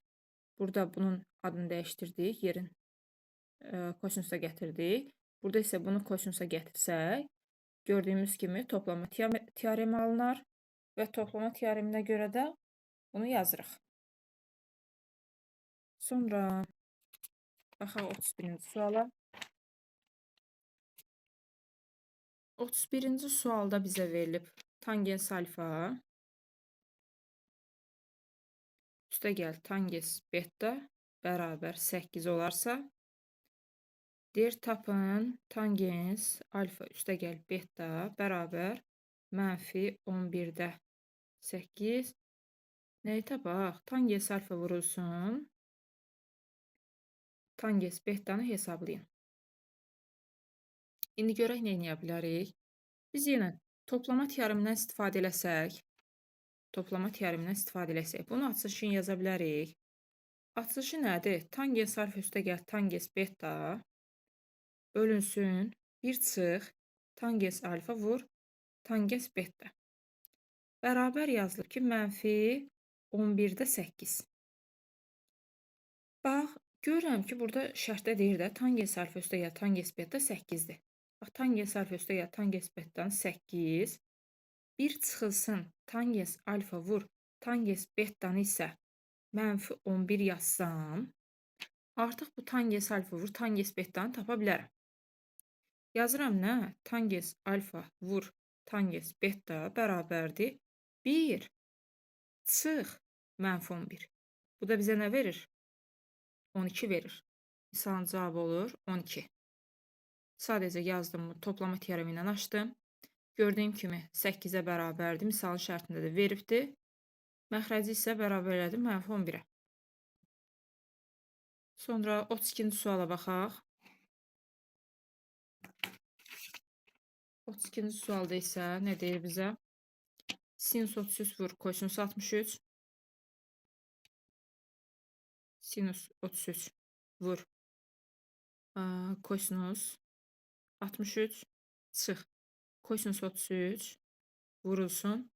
burada bunun adını dəyişdirdik. Yerin kosinusa gətirdik. Burada isə bunu kosinusa gətirsək, gördüyümüz kimi toplama teoremi alınar və toplama teoreminə görə də bunu yazırıq. Sonra baxaq 31-ci suala. 31-ci sualda bizə verilib tangens alfa üstəgəl tangens beta bərabər 8 olarsa, deyir tapın tangens alfa üstəgəl beta bərabər mənfi 11-də 8. Nəyi tapaq? Tangens alfa vurulsun. Tangens betanı hesablayın. İndi görək nə edə bilərik. Biz yenə toplama teoremindən istifadə eləsək, bunu açılışını yaza bilərik. Açılışı nədir? Tangens alfa üstəgəl tangens beta bölünsün 1 çıx tangens alfa vur tangens beta. Bərabər yazılıb ki, mənfi 11-də 8. Bax, görürəm ki, burada şərtdə deyir də tangens alfa üstəgəl tangens beta 8-dir. Bax, tangens alfa üstəgəl tangens betadan 8. 1 çıxılsın tangens alfa vur tangens betanı isə mənfi 11 yazsam, artıq bu tangens alfa vur tangens betanı tapa bilərəm. Yazıram nə? Tangens alfa vur tangens beta bərabərdir 1 çıx mənfi 11. Bu da bizə nə verir? 12 verir. Misalın cavabı olur 12. Sadəcə yazdım, toplama teoremi ilə açdım. Gördüyüm kimi 8-ə bərabərdir. Misalın şərtində də veribdir. Məxrəci isə bərabər elədim mənfi 11-ə. Sonra 32-ci suala baxaq. 32-ci sualda isə nə deyir bizə? Sinus 33 vur kosinus 63. Sinus 33 vur kosinus 63 çıx. Kosinus 33 vurulsun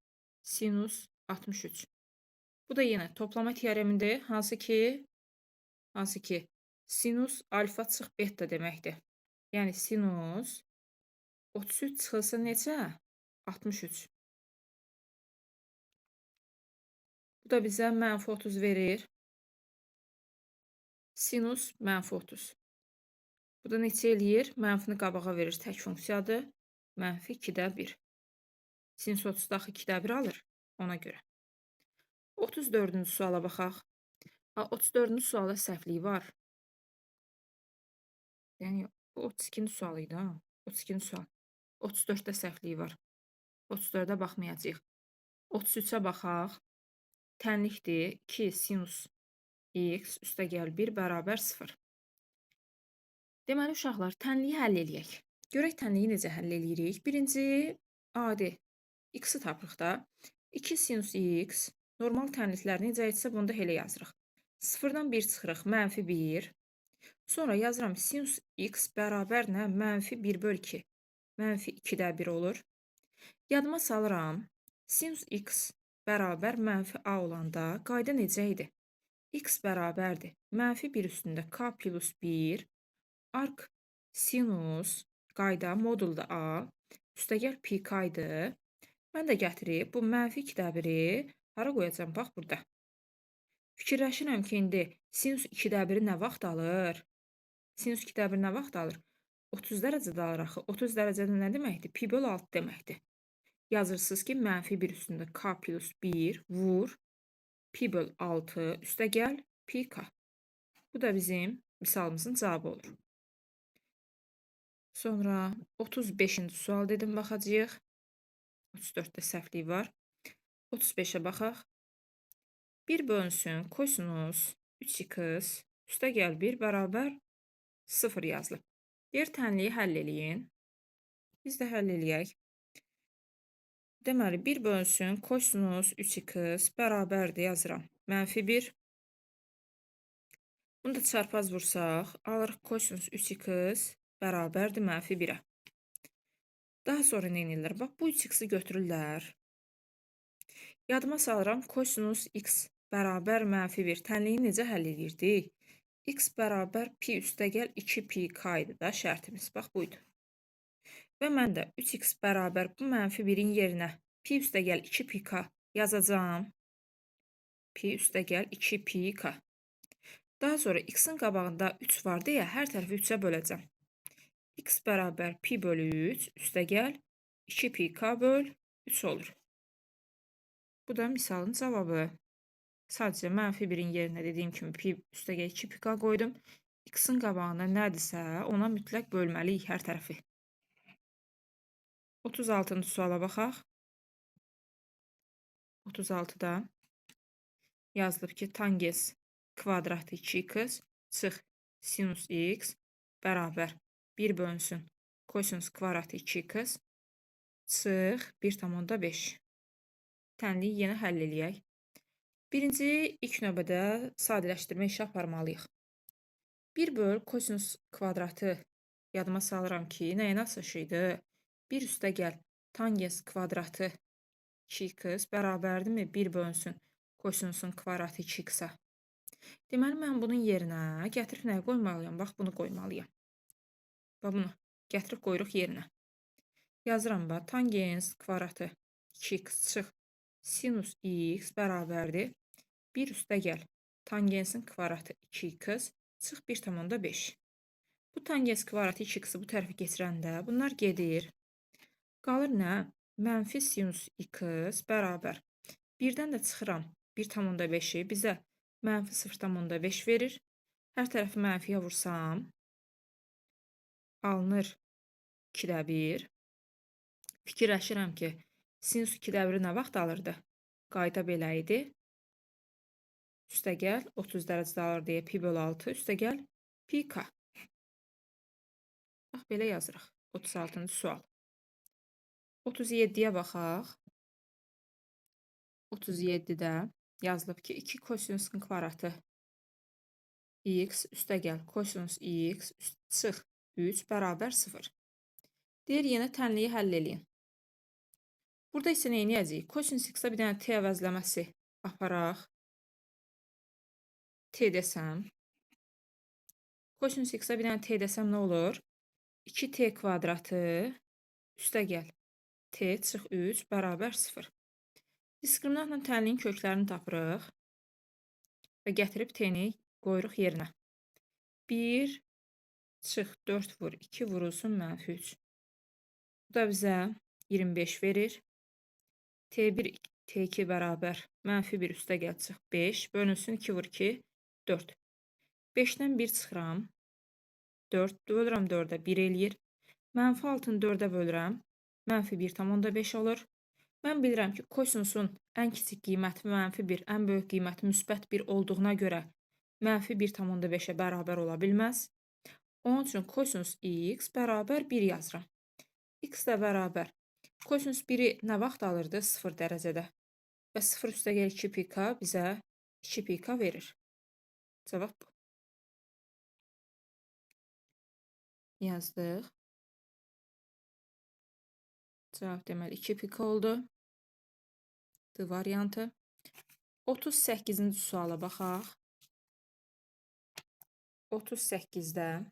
sinus 63. Bu da yenə toplama teoremindir. Hansı ki sinus alfa çıx beta deməkdir. Yəni sinus 33 çıxılsın neçə? 63. Bu da bizə mənfi 30 verir. Sinus mənfi 30. Bu da neçə eləyir? Mənfini qabağa verir. Tək funksiyadır. Mənfi 2-də 1. Sinus 30 da axı 2-də 1 alır. Ona görə. 34-cü suala baxaq. 34-cü sualda səhvlik var. Yəni, bu 32-ci sual idi, ha? 32-ci sual. 34-də səhvlik var. 34-ə baxmayacağıq. 33-ə baxaq. Tənlikdir. 2 sinus x üstəgəl 1 bərabər 0. Deməli, uşaqlar, tənliyi həll eləyək. Görək tənliyi necə həll eləyirik. Birinci, adi x-i tapırıq da. 2 sinus x, normal tənliklər necə etsə, bunu da elə yazırıq. 0-dan 1 çıxırıq, mənfi 1. Sonra yazıram sinus x bərabər nə? Mənfi 1 böl 2. Mənfi 2-də 1 olur. Yadıma salıram, sinus x bərabər mənfi a olanda qayda necə idi? X bərabərdir. Mənfi 1 üstündə k plus 1, ark sinus, qayda modulda a, üstəgəl pi k idi. Mən də gətirib bu mənfi 2-də 1-i hara qoyacam? Bax, burada. Fikirləşirəm ki, indi sinus 2-də 1-i nə vaxt alır? Sinus 2-də 1 nə vaxt alır? 30 dərəcədə alır axı. 30 dərəcədə nə deməkdir? Pi böl 6 deməkdir. Yazırsınız ki, mənfi 1 üstündə k plus 1 vur pi böl 6 üstəgəl pi k. Bu da bizim misalımızın cavabı olur. Sonra 35-ci sual dedim, baxacağıq. 34-də səhvlik var. 35-ə baxaq. 1 bölünsün kosinus 3x üstəgəl 1 bərabər 0 yazılıb. Deyir, tənliyi həll eləyin. Biz də həll eləyək. Deməli, 1 bölünsün kosinus 3x bərabərdir, yazıram. Mənfi 1. Bunu da çarpaz vursaq, alırıq kosinus 3x bərabərdir mənfi 1-ə. Daha sonra nə edirlər? Bax, bu 3x-i götürürlər. Yadıma salıram, kosinus x bərabər mənfi 1. Tənliyi necə həll edirdik? X bərabər pi üstəgəl 2 pi k idi da şərtimiz. Bax, buydu. Və mən də 3x bərabər bu mənfi 1-in yerinə pi üstəgəl 2 pi k yazacağam. Pi üstəgəl 2 pi k. Daha sonra x-in qabağında 3 var deyə hər tərəfi 3-ə böləcəm. X bərabər pi bölü 3 üstəgəl 2 pi k böl 3 olur. Bu da misalın cavabı. Sadəcə mənfi 1-in yerinə dediyim kimi pi üstəgəl 2 pi k qoydum. X-in qabağında nədirsə ona mütləq bölməliyik hər tərəfi. 36-cı suala baxaq. 36-da yazılıb ki, tangens kvadratı 2x çıx sinus x bərabər 1 bölünsün kosinus kvadratı 2x çıx 1,5. Tənliyi yenə həll eləyək. Birinci, ilk növbədə sadələşdirmə işi aparmalıyıq. 1 böl kosinus kvadratı yadıma salıram ki, nəyə nasıl idi? 1 üstə gəl tangens kvadratı 2x bərabərdirmi? 1 bölünsün kosinusun kvadratı 2x-a. Deməli, mən bunun yerinə gətirib nəyə qoymalıyam? Bax, bunu qoymalıyam. Bax, bunu gətirib qoyuruq yerinə. Yazıram, bax, tangens kvadratı 2x çıx sinus x bərabərdir. 1 üstə gəl tangensin kvadratı 2x çıx 1,5. Bu tangens kvadratı 2x-i bu tərəfə keçirəndə bunlar gedir. Qalır nə? Mənfi sinus x bərabər. 1-dən də çıxıram 1,5-i bizə mənfi 0,5 verir. Hər tərəfi mənfiyə vursam, alınır 2-də 1. Fikirləşirəm ki, sinus 2-də 1-i nə vaxt alırdı? Qayda belə idi. Üstəgəl 30 dərəcədə alır deyə pi bölü 6, üstəgəl pi k. Bax, belə yazırıq. 36-cı sual. 37-yə baxaq. 37-də yazılıb ki, 2 kosinusun kvadratı x üstəgəl kosinus x çıx 3 bərabər 0. Deyir, yenə tənliyi həll eləyin. Burada isə nə eləyəcəyik? Kosinus x-ə bir dənə t əvəzləməsi aparaq. T desəm. Kosinus x-ə bir dənə t desəm nə olur? 2t kvadratı üstəgəl t çıx 3 bərabər 0. Diskriminantla tənliyin köklərini tapırıq və gətirib t-ni qoyuruq yerinə. 1 çıx 4 vur 2 vurulsun mənfi 3. Bu da bizə 25 verir. T1, T2 bərabər mənfi 1 üstəgəl çıx 5 bölünsün 2 vur 2, 4. 5-dən 1 çıxıram. 4 bölürəm 4-ə 1 eləyir. Mənfi 6-nı 4-ə bölürəm. Mənfi 1,5 olur. Mən bilirəm ki, kosinusun ən kiçik qiyməti mənfi 1, ən böyük qiyməti müsbət 1 olduğuna görə mənfi 1,5-ə bərabər ola bilməz. Onun üçün kosinus x bərabər 1 yazıram. X də bərabər. Kosinus 1-i nə vaxt alırdı? 0 dərəcədə. Və 0 üstəgəl 2 pi k bizə 2 pi k verir. Cavab bu. Yazdıq. Cavab deməli 2 pi k oldu. D variantı. 38-ci suala baxaq. 38-də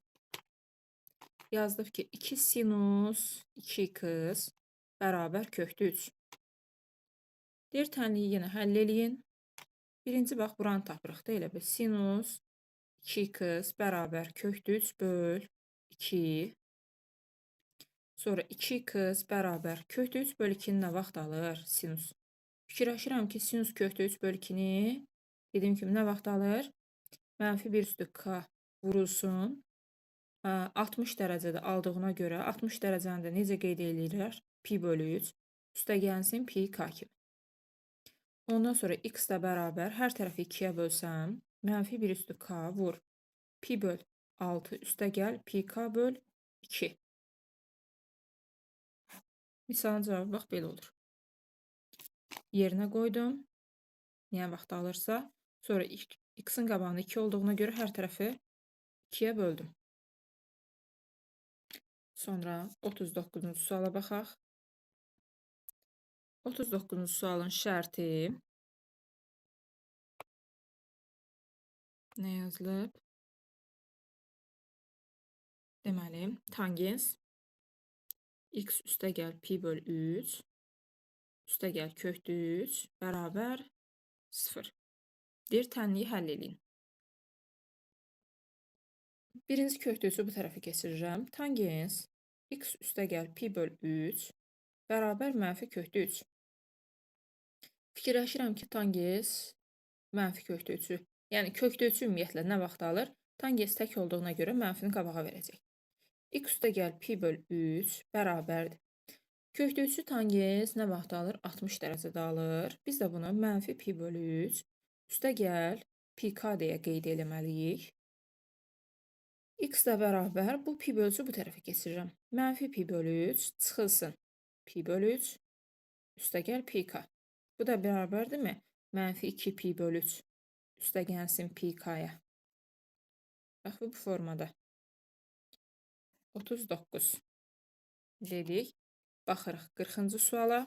yazdıq ki, 2 sinus 2x bərabər kökdə 3. Deyir, tənliyi yenə həll eləyin. Birinci bax, buranı tapırıq da elə bil. Sinus 2x bərabər kökdə 3 böl 2. Sonra 2x bərabər kökdə 3 böl 2-ni nə vaxt alır? Sinus. Fikirləşirəm ki, sinus kökdə 3 böl 2-ni dediyim kimi nə vaxt alır? Mənfi 1 üstü k vurulsun. 60 dərəcədə aldığına görə 60 dərəcəni də necə qeyd eləyirlər? Pi bölü 3. Üstə gəlsin pi k kimi. Ondan sonra x də bərabər hər tərəfi 2-yə bölsəm, mənfi 1 üstü k vur. Pi böl 6 üstə gəl pi k böl 2. Misalın cavabı bax belə olur. Yerinə qoydum. Niyə vaxt alırsa. Sonra x-in qabağında 2 olduğuna görə hər tərəfi 2-yə böldüm. Sonra 39-cu suala baxaq. 39-cu sualın şərti nə yazılıb? Deməli, tangens x üstəgəl pi böl 3 üstəgəl kökdə 3 bərabər 0. Deyir, tənliyi həll eləyin. Birinci kökdə 3-ü bu tərəfə keçirirəm. Tangens x üstəgəl pi böl 3 bərabər mənfi kökdə 3. Fikirləşirəm ki, tangens mənfi kökdə 3-ü, yəni kökdə 3-ü ümumiyyətlə nə vaxt alır? Tangens tək olduğuna görə mənfini qabağa verəcək. X üstəgəl pi böl 3 bərabərdir. Kökdə 3-ü tangens nə vaxt alır? 60 dərəcədə alır. Biz də bunu mənfi pi bölü 3 üstəgəl pi k deyə qeyd eləməliyik. X də bərabər bu pi bölü 3-ü bu tərəfə keçirirəm. Mənfi pi bölü 3 çıxılsın. Pi bölü 3 üstəgəl pi k. Bu da bərabərdirmi? Mənfi 2 pi bölü 3 üstə gəlsin pi k-ya. Bax, bu formada. 39 dedik. Baxırıq 40-cı suala.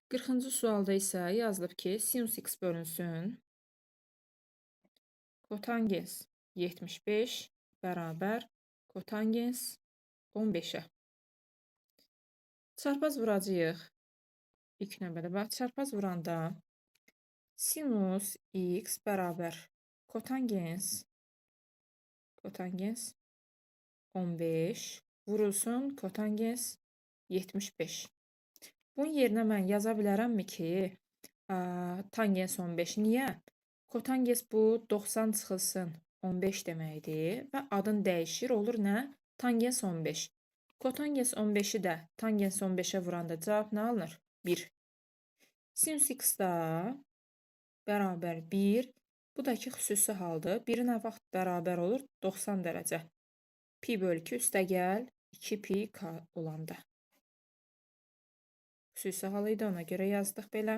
40-cı sualda isə yazılıb ki, sinus x bölünsün kotangens 75 bərabər kotangens 15-ə. Çarpaz vuracağıq. İlk növbədə bax, çarpaz vuranda sinus x bərabər kotangens 15 vurulsun kotangens 75. Bunun yerinə mən yaza bilərəmmi ki, tangens 15. Niyə? Kotangens bu 90 çıxılsın 15 deməkdir və adın dəyişir, olur nə? Tangens 15. Kotangens 15-i də tangens 15-ə vuranda cavab nə alınır? 1. Sinus x da bərabər 1. Bu da ki, xüsusi haldır. 1-i nə vaxt bərabər olur? 90 dərəcə. Pi bölü 2 üstə gəl 2 pi k olanda. Xüsusi hal idi, ona görə yazdıq belə.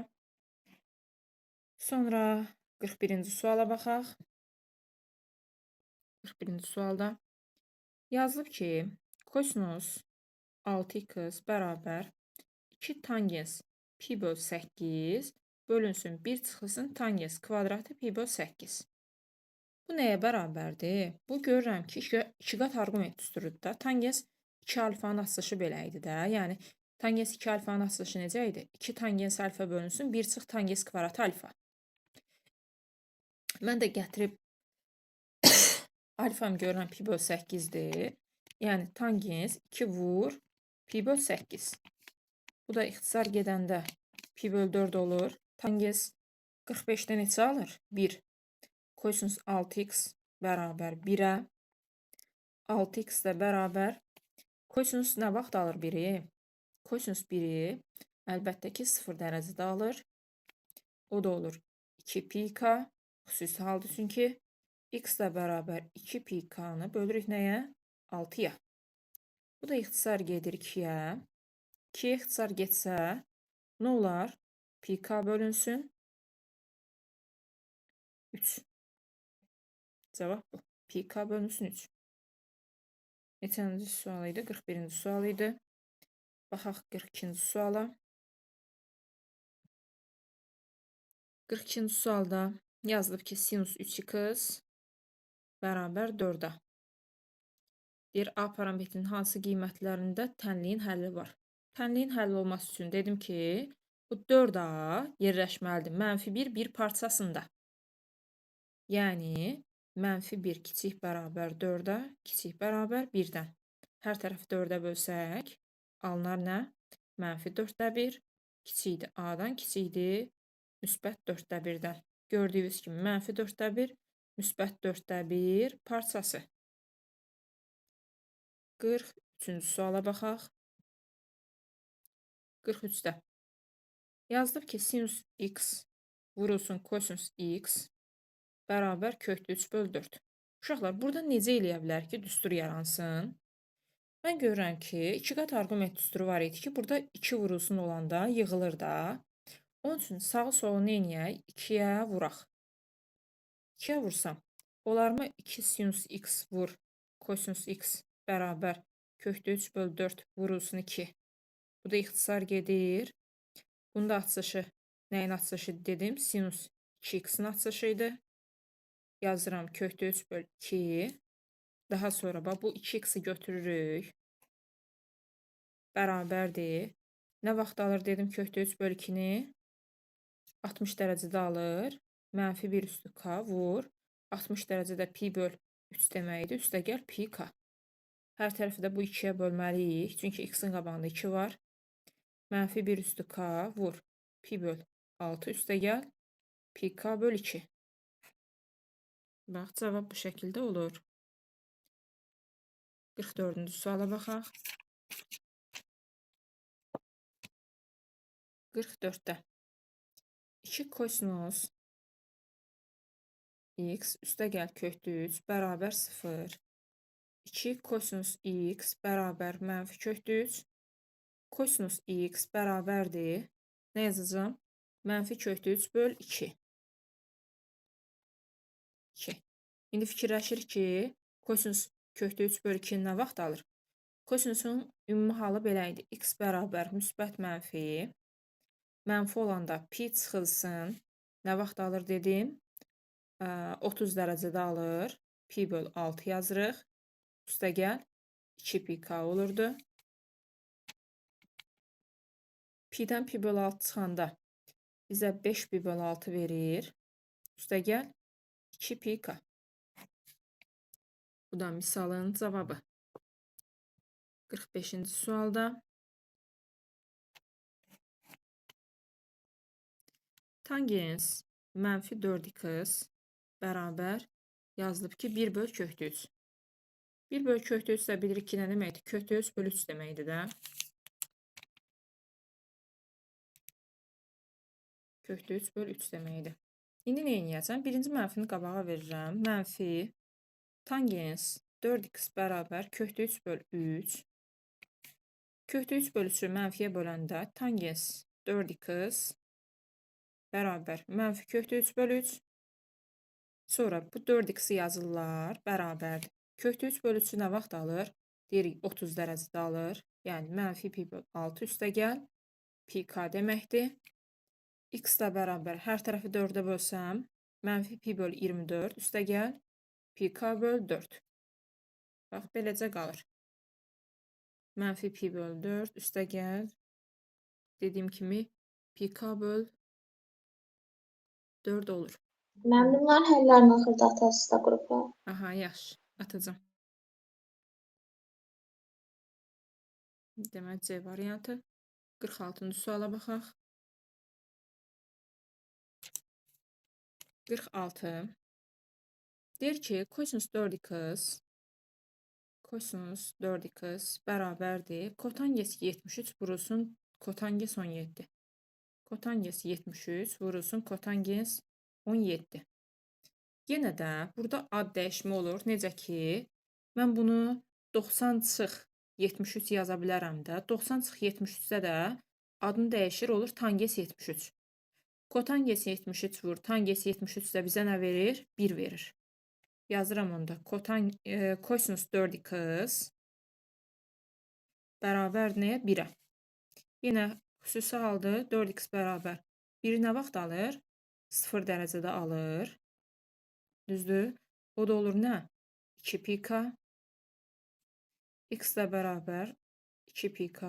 Sonra 41-ci suala baxaq. 41-ci sualda yazılıb ki, kosinus 6x bərabər 2 tangens pi böl 8 bölünsün 1 çıxılsın tangens kvadratı pi böl 8. Bu nəyə bərabərdir? Bu görürəm ki, iki qat arqument düsturudur da. Tangens 2 alfanın açılışı belə idi də. Yəni, tangens 2 alfanın açılışı necə idi? 2 tangens alfa bölünsün, 1 çıx tangens kvadratı alfa. Mən də gətirib alfam görürəm pi böl 8-dir. Yəni, tangens 2 vur pi böl 8. Bu da ixtisar gedəndə pi böl 4 olur. Tangens 45-də neçə alır? 1. Kosinus 6x bərabər 1-ə. 6x də bərabər. Kosinus nə vaxt alır 1-i? Kosinus 1-i əlbəttə ki 0 dərəcədə alır. O da olur 2 pi k. Xüsusi haldır çünki x də bərabər 2 pi k-nı bölürük nəyə? 6-ya. Bu da ixtisar gedir 2-yə. 2-yə ixtisar getsə nə olar? Pi k bölünsün 3. Cavab bu. Pi k bölünsün 3. Neçənci sual idi? 41-ci sual idi. Baxaq 42-ci suala. 42-ci sualda yazılıb ki, sinus 3x bərabər 4-ə. Deyir, A parametrinin hansı qiymətlərində tənliyin həlli var? Tənliyin həlli olması üçün dedim ki, bu 4A yerləşməlidir. Mənfi 1, 1 parçasında. Yəni, mənfi 1 kiçik bərabər 4-ə, kiçik bərabər 1-dən. Hər tərəfi 4-ə bölsək, alınar nə? Mənfi 4-də 1, kiçikdir A-dan, kiçikdir müsbət 4-də 1-dən. Gördüyünüz kimi, mənfi 4-də 1, müsbət 4-də 1 parçası. 43-cü suala baxaq. 43-də yazılıb ki, sinus x vurulsun kosinus x bərabər kökdə 3 böl 4. Uşaqlar, burada necə eləyə bilər ki, düstur yaransın? Mən görürəm ki, iki qat arqument düsturu var idi ki, burada 2 vurulsun olanda yığılır da. Onun üçün sağı solu nə eləyək? 2-yə vuraq. 2-yə vursam, olarmı 2 sinus x vur kosinus x bərabər kökdə 3 böl 4 vurulsun 2. Bu da ixtisar gedir. Bunun da açılışı, nəyin açılışı dedim? Sinus 2x-in açılışı idi. Yazıram kökdə 3 böl 2. Daha sonra bax, bu 2x-i götürürük. Bərabərdir. Nə vaxt alır dedim kökdə 3 böl 2-ni? 60 dərəcədə alır. Mənfi 1 üstü k vur. 60 dərəcədə pi böl 3 deməkdir. Üstə gəl pi k. Hər tərəfi də bu 2-yə bölməliyik. Çünki x-in qabağında 2 var. Mənfi 1 üstü k vur. Pi böl 6 üstə gəl. Pi k böl 2. Bax, cavab bu şəkildə olur. 44-cü suala baxaq. 44-də 2 kosinus x üstə gəl kökdə 3 bərabər 0. 2 kosinus x bərabər mənfi kökdə 3. Kosinus x bərabərdir. Nə yazacağam? Mənfi kökdə 3 böl 2. 2. İndi fikirləşir ki, kosinus kökdə 3 böl 2 nə vaxt alır? Kosinusun ümumi halı belə idi. X bərabər müsbət mənfi. Mənfi olanda pi çıxılsın. Nə vaxt alır dedim? 30 dərəcədə alır. Pi böl 6 yazırıq. Üstəgəl 2 pi k olurdu. Pi'dən pi böl 6 çıxanda bizə 5 pi böl 6 verir. Üstəgəl 2 pi k. Bu da misalın cavabı. 45-ci sualda. Tangens mənfi 4x bərabər yazılıb ki, 1 böl kökdə 3. 1 böl kökdə 3 də bilirik ki, nə deməkdir? Kökdə 3 böl 3 deməkdir də. Kökdə 3 böl 3 deməkdir. İndi nə edəcəm? Birinci mənfini qabağa verirəm. Mənfi tangens 4x bərabər kökdə 3 böl 3. Kökdə 3 böl 3-ü mənfiyə böləndə tangens 4x bərabər mənfi kökdə 3 böl 3. Sonra bu 4x-i yazırlar, bərabərdir. Kökdə 3 böl 3-ü nə vaxt alır? Deyirik 30 dərəcədə alır. Yəni mənfi pi böl 6 üstəgəl pi k deməkdir. X ilə bərabər hər tərəfi 4-ə bölsəm, mənfi pi böl 24 üstəgəl pi k böl 4. Bax, beləcə qalır. Mənfi pi böl 4 üstəgəl dediyim kimi pi k böl 4 olur. Mən bunların həllərini axırda atasız da qrupa. Aha, yaxşı. Atacağım. Demək, C variantı. 46-cı suala baxaq. 46. Deyir ki, kosinus 4x kosinus 4x bərabərdir. Kotangens 73 vurulsun kotangens 17. Kotangens 73 vurulsun kotangens 17. Yenə də burada ad dəyişimi olur. Necə ki, mən bunu 90 çıx 73 yaza bilərəm də. 90 çıx 73-də də adını dəyişir, olur tangens 73. Kotangens 73 vur, tangens 73 də bizə nə verir? 1 verir. Yazıram onda. Kosinus 4x bərabər nəyə? 1-ə. Yenə xüsusi halda 4x bərabər 1-i nə vaxt alır? 0 dərəcədə alır. Düzdür? O da olur nə? 2 pi k. X ilə bərabər 2 pi k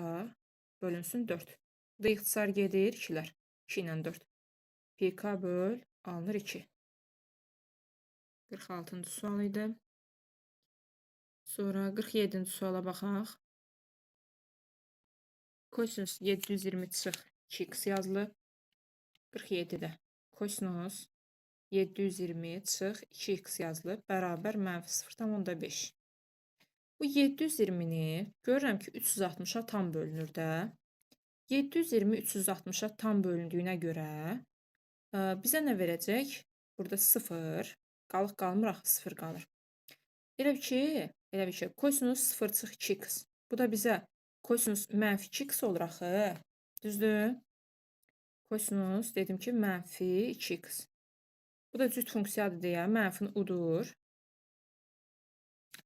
bölünsün 4. Bu da ixtisar gedir 2-lər. 2 ilə 4. Pi k böl alınır 2. 46-cı sual idi. Sonra 47-ci suala baxaq. Kosinus 720 çıx 2x yazılıb. 47-də kosinus 720 çıx 2x yazılıb. Bərabər mənfi 0,5. Bu 720-ni görürəm ki, 360-a tam bölünür də. 720 360-a tam bölündüyünə görə bizə nə verəcək? Burada 0. Qalıq qalmır axı, 0 qalır. Elə bir ki, kosinus 0 çıx 2x. Bu da bizə kosinus mənfi 2x olur axı. Düzdür? Kosinus dedim ki, mənfi 2x. Bu da cüt funksiyadır deyə mənfini udur.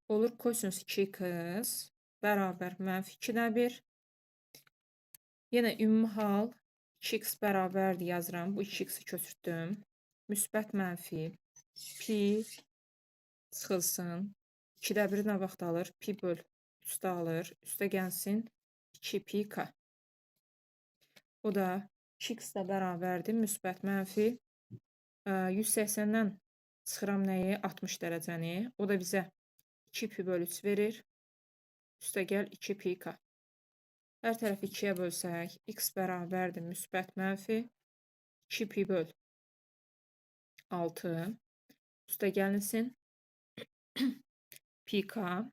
Olur kosinus 2x bərabər mənfi 2-də 1. Yenə ümumi hal 2x bərabərdir yazıram. Bu 2x-i köçürtdüm. Müsbət mənfi pi çıxılsın. 2-də 1 nə vaxt alır? Pi böl 3-də alır. Üstə gəlsin 2 pi k. O da 2x ilə bərabərdir. Müsbət mənfi 180-dən çıxıram nəyi? 60 dərəcəni. O da bizə 2 pi böl 3 verir. Üstə gəl 2 pi k. Hər tərəfi 2-yə bölsək, x bərabərdir müsbət mənfi 2 pi böl 6. Üstə gəlinsin pi k.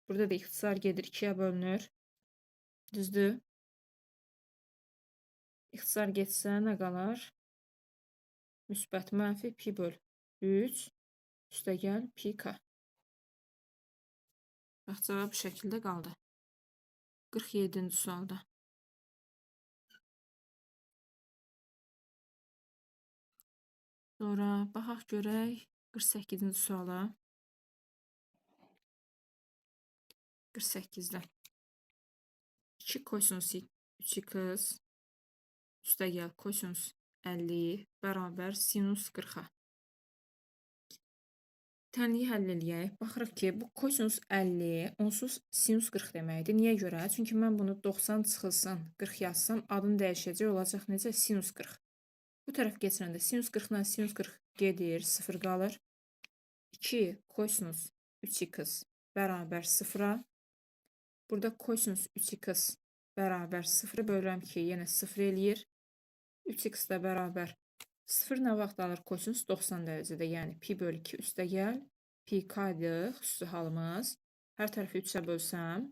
Burada da ixtisar gedir, 2-yə bölünür. Düzdür? İxtisar getsə nə qalar? Müsbət mənfi pi böl 3. Üstə gəl pi k. Bax, cavab bu şəkildə qaldı. 47-ci sualda. Sonra baxaq görək 48-ci suala. 48-də 2 kosinus 3x üstəgəl kosinus 50 bərabər sinus 40-a. Tənliyi həll eləyək. Baxırıq ki, bu kosinus 50 onsuz sinus 40 deməkdir. Niyə görə? Çünki mən bunu 90 çıxılsın 40 yazsam adını dəyişəcək, olacaq necə? Sinus 40. Bu tərəf keçirəndə sinus 40 ilə sinus 40 gedir, 0 qalır. 2 kosinus 3x bərabər 0-a. Burada kosinus 3x bərabər 0-ı bölürəm ki, yenə 0 eləyir. 3x də bərabər 0 nə vaxt alır kosinus 90 dərəcədə, yəni pi bölü 2 üstəgəl pi k-dır xüsusi halımız. Hər tərəfi 3-ə bölsəm,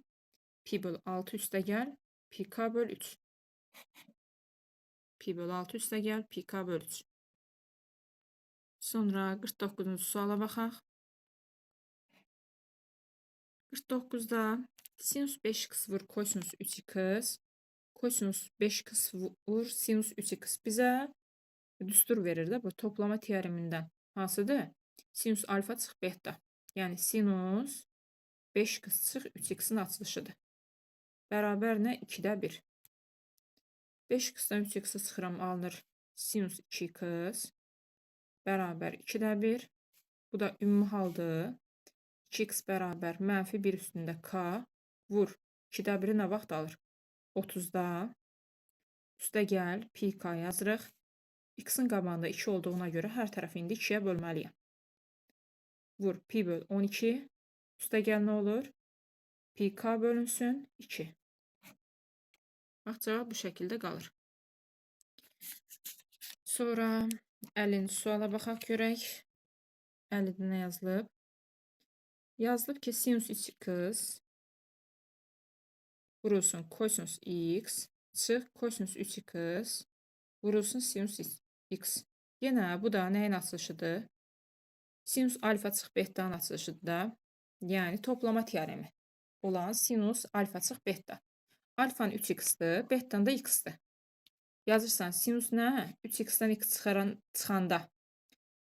pi bölü 6 üstəgəl pi k bölü 3. Pi bölü 6 üstəgəl pi k bölü 3. Sonra 49-cu suala baxaq. 49-da sinus 5x vur kosinus 3x, kosinus 5x vur sinus 3x bizə düstur verir də bu toplama teoremindən. Hansıdır? Sinus alfa çıx beta. Yəni sinus 5x çıx 3x-in açılışıdır. Bərabər nə? 2-də 1. 5x-dən 3x-i çıxıram, alınır sinus 2x bərabər 2-də 1. Bu da ümumi haldır. 2x bərabər mənfi 1 üstündə k vur. 2-də 1-i nə vaxt alır? 30-da. Üstəgəl pi k yazırıq. X-in qabağında 2 olduğuna görə hər tərəfi indi 2-yə bölməliyəm. Vur pi böl 12. Üstəgəl nə olur? Pi k bölünsün 2. Bax, cavab bu şəkildə qalır. Sonra 50-ci suala baxaq görək. 50-də nə yazılıb? Yazılıb ki, sinus 3x vurulsun kosinus x çıx kosinus 3x vurulsun sinus x. Yenə bu da nəyin açılışıdır? Sinus alfa çıx betanın açılışıdır da. Yəni toplama teoremi olan sinus alfa çıx beta. Alfanın 3x-dir, betanın da x-dir. Yazırsan sinus nə? 3x-dən x çıxanda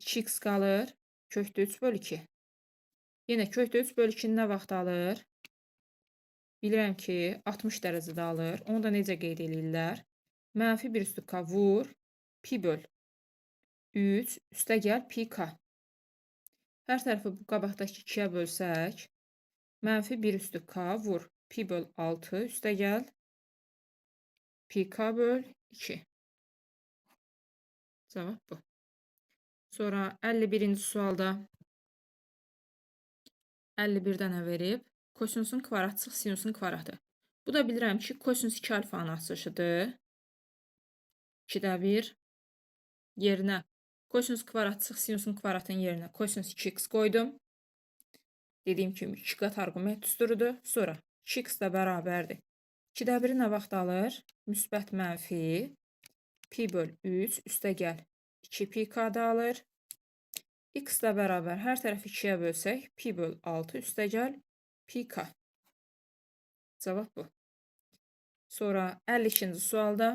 2x qalır, kökdə 3 bölü 2. Yenə kökdə 3 bölü 2-ni nə vaxt alır? Bilirəm ki, 60 dərəcədə alır. Onu da necə qeyd eləyirlər? Mənfi 1 üstü k vur, pi böl 3, üstəgəl pi k. Hər tərəfi bu qabaqdakı 2-yə bölsək, mənfi 1 üstü k vur, pi böl 6, üstəgəl pi k böl 2. Cavab bu. Sonra 51-ci sualda 51-də nə verib? Kosinusun kvadratı çıx sinusun kvadratı. Bu da bilirəm ki, kosinus 2 alfanın açılışıdır. 2-də 1 yerinə kosinus kvadratı çıx sinusun kvadratının yerinə kosinus 2x qoydum. Dediyim kimi 2 qat arqument düsturudur. Sonra 2x də bərabərdir. 2-də 1-i nə vaxt alır? Müsbət mənfi pi böl 3 üstəgəl 2 pi k-da alır. X də bərabər hər tərəfi 2-yə bölsək pi böl 6 üstəgəl pi k. Cavab bu. Sonra 52-ci sualda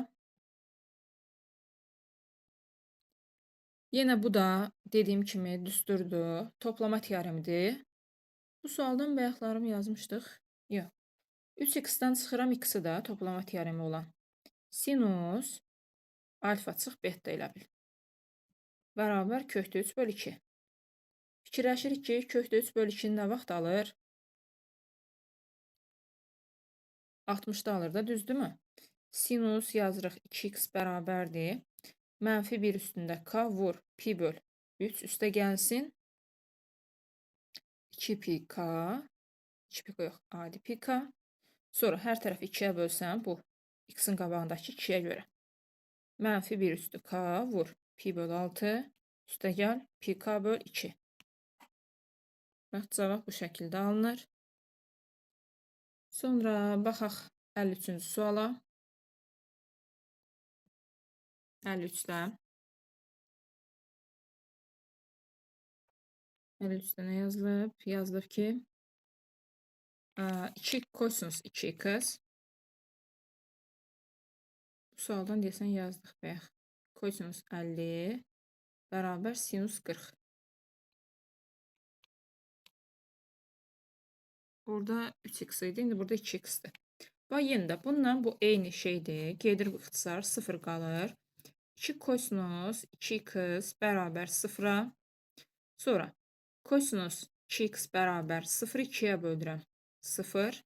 yenə bu da dediyim kimi düsturdur. Toplama teoremidir. Bu sualdan bayaqlarımı yazmışdıq. Yox. 3x-dən çıxıram x-i də toplama teoremi olan. Sinus alfa çıx beta elə bil. Bərabər kökdə 3 bölü 2. Fikirləşirik ki, kökdə 3 bölü 2-ni nə vaxt alır? 60-da alır da, düzdürmü? Sinus yazırıq 2x bərabərdir. Mənfi 1 üstündə k vur pi böl 3 üstə gəlsin. 2 pi k, 2 pi k yox, adi pi k. Sonra hər tərəfi 2-yə bölsəm, bu x-in qabağındakı 2-yə görə. Mənfi 1 üstü k vur pi böl 6 üstə gəl pi k böl 2. Bax, cavab bu şəkildə alınır. Sonra baxaq 53-cü suala. 53-də. 53-də nə yazılıb? Yazılıb ki, 2 kosinus 2x. Bu sualdan deyəsən yazdıq bayaq. Kosinus 50 bərabər sinus 40. Burada 3x idi, indi burada 2x-dir. Bax, yenə də bununla bu eyni şeydir. Gedir bu ixtisar, 0 qalır. 2 kosinus 2x bərabər 0-a. Sonra kosinus 2x bərabər 0-ı 2-yə bölürəm. 0.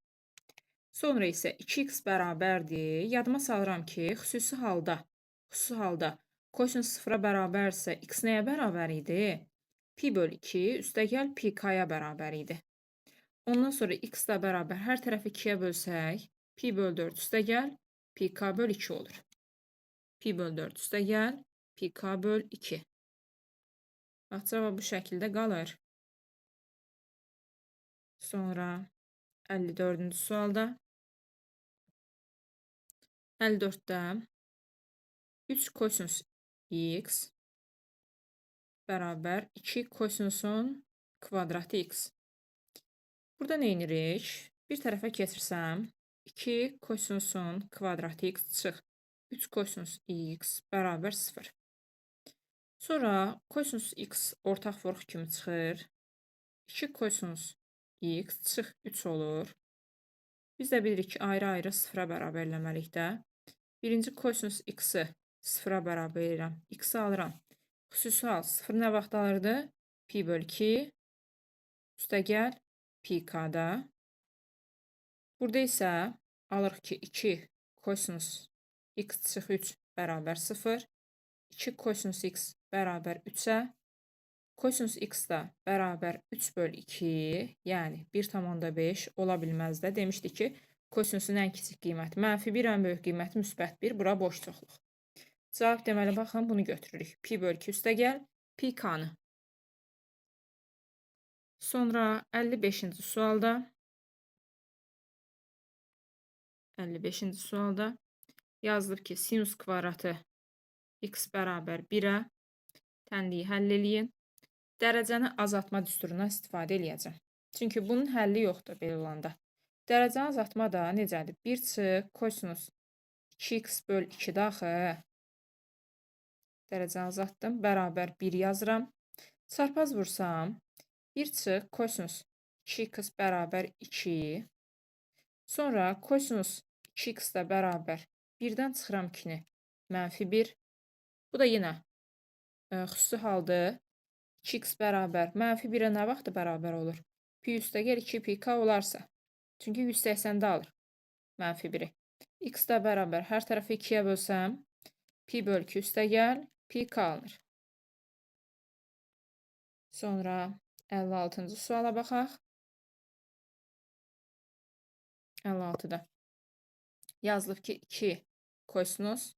Sonra isə 2x bərabərdir. Yadıma salıram ki, xüsusi halda kosinus 0-a bərabərsə x nəyə bərabər idi? Pi böl 2 üstəgəl pi k-ya bərabər idi. Ondan sonra x də bərabər hər tərəfi 2-yə bölsək, pi böl 4 üstəgəl pi k böl 2 olur. Pi böl 4 üstəgəl pi k böl 2. Bax, cavab bu şəkildə qalır. Sonra 54-cü sualda. 54-də 3 kosinus x bərabər 2 kosinusun kvadratı x. Burada nə edirik? Bir tərəfə keçirsəm, 2 kosinusun kvadratı x çıx 3 kosinus x bərabər 0. Sonra kosinus x ortaq vuruq kimi çıxır. 2 kosinus x çıx 3 olur. Biz də bilirik ki, ayrı-ayrı 0-a bərabər eləməliyik də. Birinci kosinus x-i 0-a bərabər edirəm. X-i alıram. Xüsusi hal 0 nə vaxt alırdı? Pi böl 2 üstəgəl pi k-da. Burada isə alırıq ki, 2 kosinus x çıx 3 bərabər 0. 2 kosinus x bərabər 3-ə. Kosinus x da bərabər 3 böl 2, yəni 1,5 ola bilməz də. Demişdik ki, kosinusun ən kiçik qiyməti mənfi 1, ən böyük qiyməti müsbət 1. Bura boş çoxluq. Cavab deməli, baxın, bunu götürürük. Pi böl 2 üstəgəl pi k-nı. Sonra 55-ci sualda 55-ci sualda yazılıb ki, sinus kvadratı x bərabər 1-ə tənliyi həll eləyin. Dərəcəni azaltma düsturundan istifadə eləyəcəm. Çünki bunun həlli yoxdur belə olanda. Dərəcəni azaltma da necədir? 1 çıx kosinus 2x böl 2-də axı. Dərəcəni azaltdım. Bərabər 1 yazıram. Çarpaz vursam 1 çıx kosinus 2x bərabər 2. Sonra kosinus 2x də bərabər 1-dən çıxıram 2-ni. Mənfi 1. Bu da yenə xüsusi haldır. 2x bərabər mənfi 1-ə nə vaxt bərabər olur? Pi üstəgəl 2 pi k olarsa. Çünki 180-də alır mənfi 1-i. X də bərabər hər tərəfi 2-yə bölsəm pi böl 2 üstəgəl pi k alınır. Sonra 56-cı suala baxaq. 56-da yazılıb ki, 2 kosinus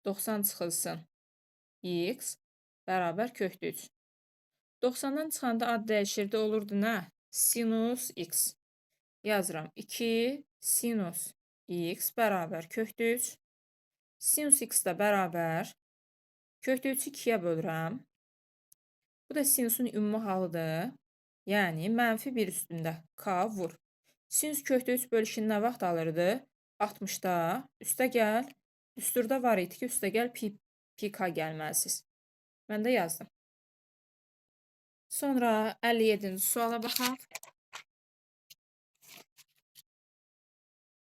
90 çıxılsın x bərabər kökdə 3. 90-dan çıxanda ad dəyişirdi, olurdu nə? Sinus x. Yazıram 2 sinus x bərabər kökdə 3. Sinus x də bərabər kökdə 3-ü 2-yə bölürəm. Bu da sinusun ümumi halıdır. Yəni, mənfi 1 üstündə k vur. Sinus kökdə 3 böl 2-ni nə vaxt alırdı? 60-da. Üstəgəl, düsturda var idi ki, üstəgəl pi k gəlməlisiniz. Mən də yazdım. Sonra 57-ci suala baxaq.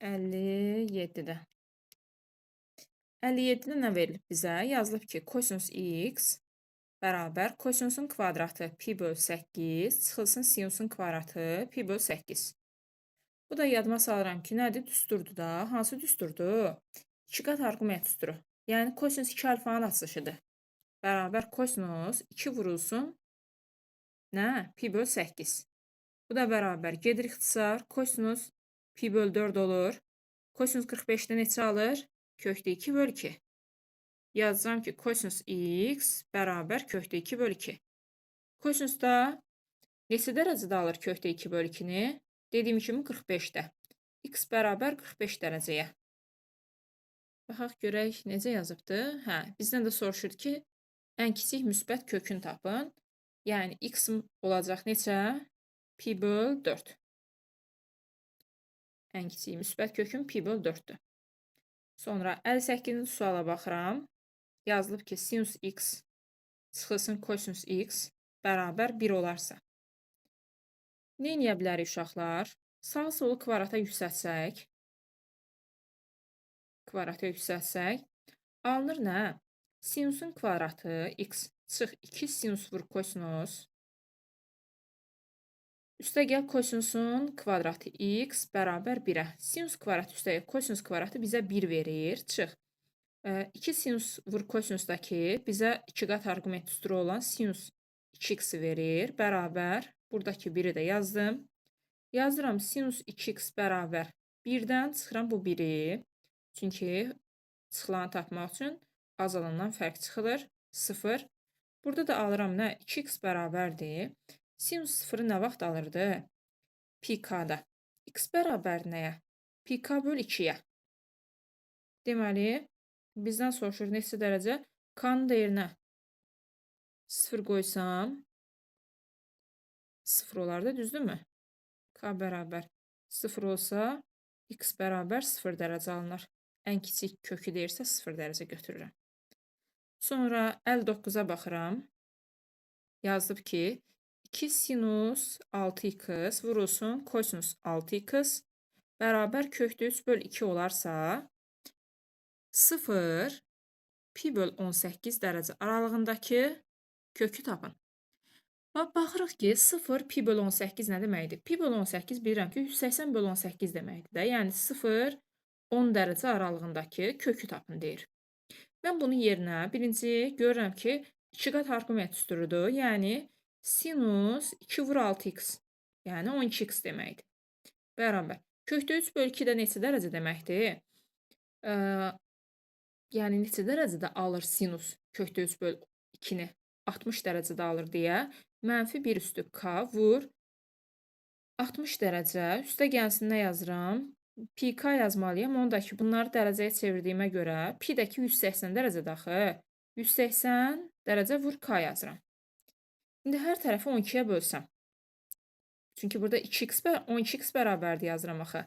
57-də. 57-də nə verilib bizə? Yazılıb ki, kosinus x bərabər kosinusun kvadratı pi böl 8 çıxılsın sinusun kvadratı pi böl 8. Bu da yadıma salıram ki, nədir? Düsturdur da. Hansı düsturdur? 2 qat arqument düsturu. Yəni, kosinus 2 alfanın açılışıdır. Bərabər kosinus 2 vurulsun nə? Pi böl 8. Bu da bərabər. Gedir ixtisar. Kosinus pi böl 4 olur. Kosinus 45-də neçə alır? Kökdə 2 böl 2. Yazacağım ki, kosinus x bərabər kökdə 2 böl 2. Kosinus da neçə dərəcədə alır kökdə 2 böl 2-ni? Dediyim kimi 45-də. X bərabər 45 dərəcəyə. Baxaq görək necə yazıbdı. Hə, bizdən də soruşur ki, ən kiçik müsbət kökünü tapın. Yəni, x olacaq neçə? Pi böl 4. Ən kiçik müsbət kökün pi böl 4-dür. Sonra 58-ci suala baxıram. Yazılıb ki, sinus x Çıxılsın kosinus x bərabər 1 olarsa. Nə eləyə bilərik uşaqlar? Sağ solu kvadrata yüksəltsək. Kvadrata yüksəltsək. Alınır nə? Sinusun kvadratı x çıx 2 sinus vur kosinus. Üstə gəl kosinusun kvadratı x bərabər 1-ə. Sinus kvadratı üstə gəl kosinus kvadratı bizə 1 verir. Çıx. 2 sinus vur kosinusdakı bizə 2 qat arqument düsturu olan sinus 2x verir. Bərabər. Buradakı 1-i də yazdım. Yazıram sinus 2x bərabər 1-dən çıxıram bu 1-i. Çünki çıxılanı tapmaq üçün azalandan fərq çıxılır. 0. Burada da alıram nə? 2x bərabərdir. Sinus 0-ı nə vaxt alırdı? Pi k-da. X bərabər nəyə? Pi k böl 2-yə. Deməli, bizdən soruşur neçə dərəcə? K-nın dəyərinə 0 qoysam 0 olardı, düzdürmü? K bərabər 0 olsa, x bərabər 0 dərəcə alınır. Ən kiçik kökü deyirsə 0 dərəcə götürürəm. Sonra 59-a baxıram. Yazdım ki, 2 sinus 6x vurulsun kosinus 6x bərabər kökdə 3 böl 2 olarsa 0 pi böl 18 dərəcə aralığındakı kökü tapın. Bax, baxırıq ki, 0 pi böl 18 nə deməkdir? Pi böl 18 bilirəm ki, 180 böl 18 deməkdir də. Yəni 0 10 dərəcə aralığındakı kökü tapın deyir. Mən bunun yerinə birinci görürəm ki, 2 qat arqument düsturudur. Yəni sinus 2 vur 6x, yəni 12x deməkdir. Bərabər. Kökdə 3 böl 2 də neçə dərəcə deməkdir? Yəni neçə dərəcədə alır sinus kökdə 3 böl 2-ni? 60 dərəcədə alır deyə mənfi 1 üstü k vur 60 dərəcə. Üstə gəlsin nə yazıram? Pi k yazmalıyam. Onu da ki, bunları dərəcəyə çevirdiyimə görə pi də ki 180 dərəcədə axı. 180 dərəcə vur k yazıram. İndi hər tərəfi 12-yə bölsəm. Çünki burada 2x, 12x bərabərdir yazıram axı.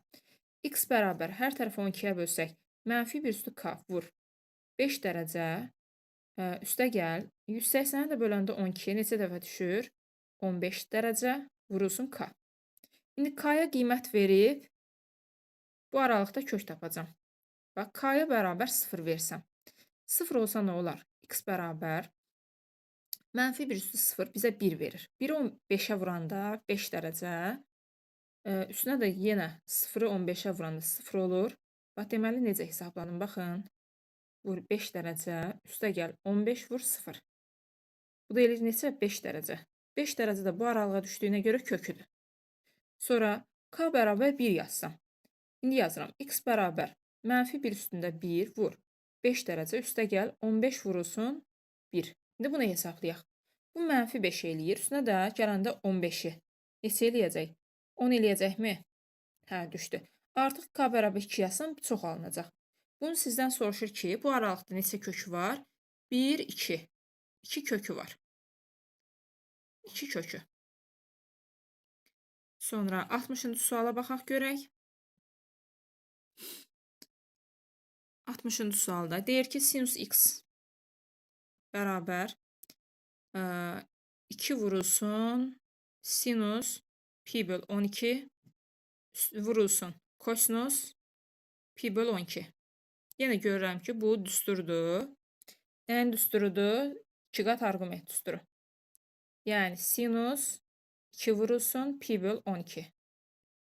X bərabər hər tərəfi 12-yə bölsək, mənfi 1 üstü k vur 5 dərəcə üstə gəl. 180-i də böləndə 12-yə neçə dəfə düşür? 15 dərəcə vurulsun k. İndi k-ya qiymət verib bu aralıqda kök tapacam. Bax, k-ya bərabər 0 versəm. 0 olsa nə olar? X bərabər mənfi 1 üstü 0 bizə 1 verir. 1-i 15-ə vuranda 5 dərəcə, üstünə də yenə 0-ı 15-ə vuranda 0 olur. Bax, deməli, necə hesabladım? Baxın, vur 5 dərəcə, üstə gəl 15 vur 0. Bu da eləyir neçə? 5 dərəcə. 5 dərəcə də bu aralığa düşdüyünə görə köküdür. Sonra k bərabər 1 yazsam. İndi yazıram. X bərabər mənfi 1 üstündə 1 vur 5 dərəcə, üstə gəl 15 vurulsun 1. İndi bunu hesablayaq. Bu mənfi 5 eləyir. Üstünə də gələndə 15-i. Neçə eləyəcək? 10 eləyəcəkmi? Hə, düşdü. Artıq k bərabər 2 yazsam çox alınacaq. Bunu sizdən soruşur ki, bu aralıqda neçə kökü var? 1, 2. 2 kökü var. 2 kökü. Sonra 60-cı suala baxaq görək. 60-cı sualda deyir ki, sinus x bərabər 2 vurulsun sinus pi böl 12 vurulsun kosinus pi böl 12. Yenə görürəm ki, bu düsturdur. Nəyin düsturudur? 2 qat arqument düsturu. Yəni sinus 2 vurulsun pi böl 12.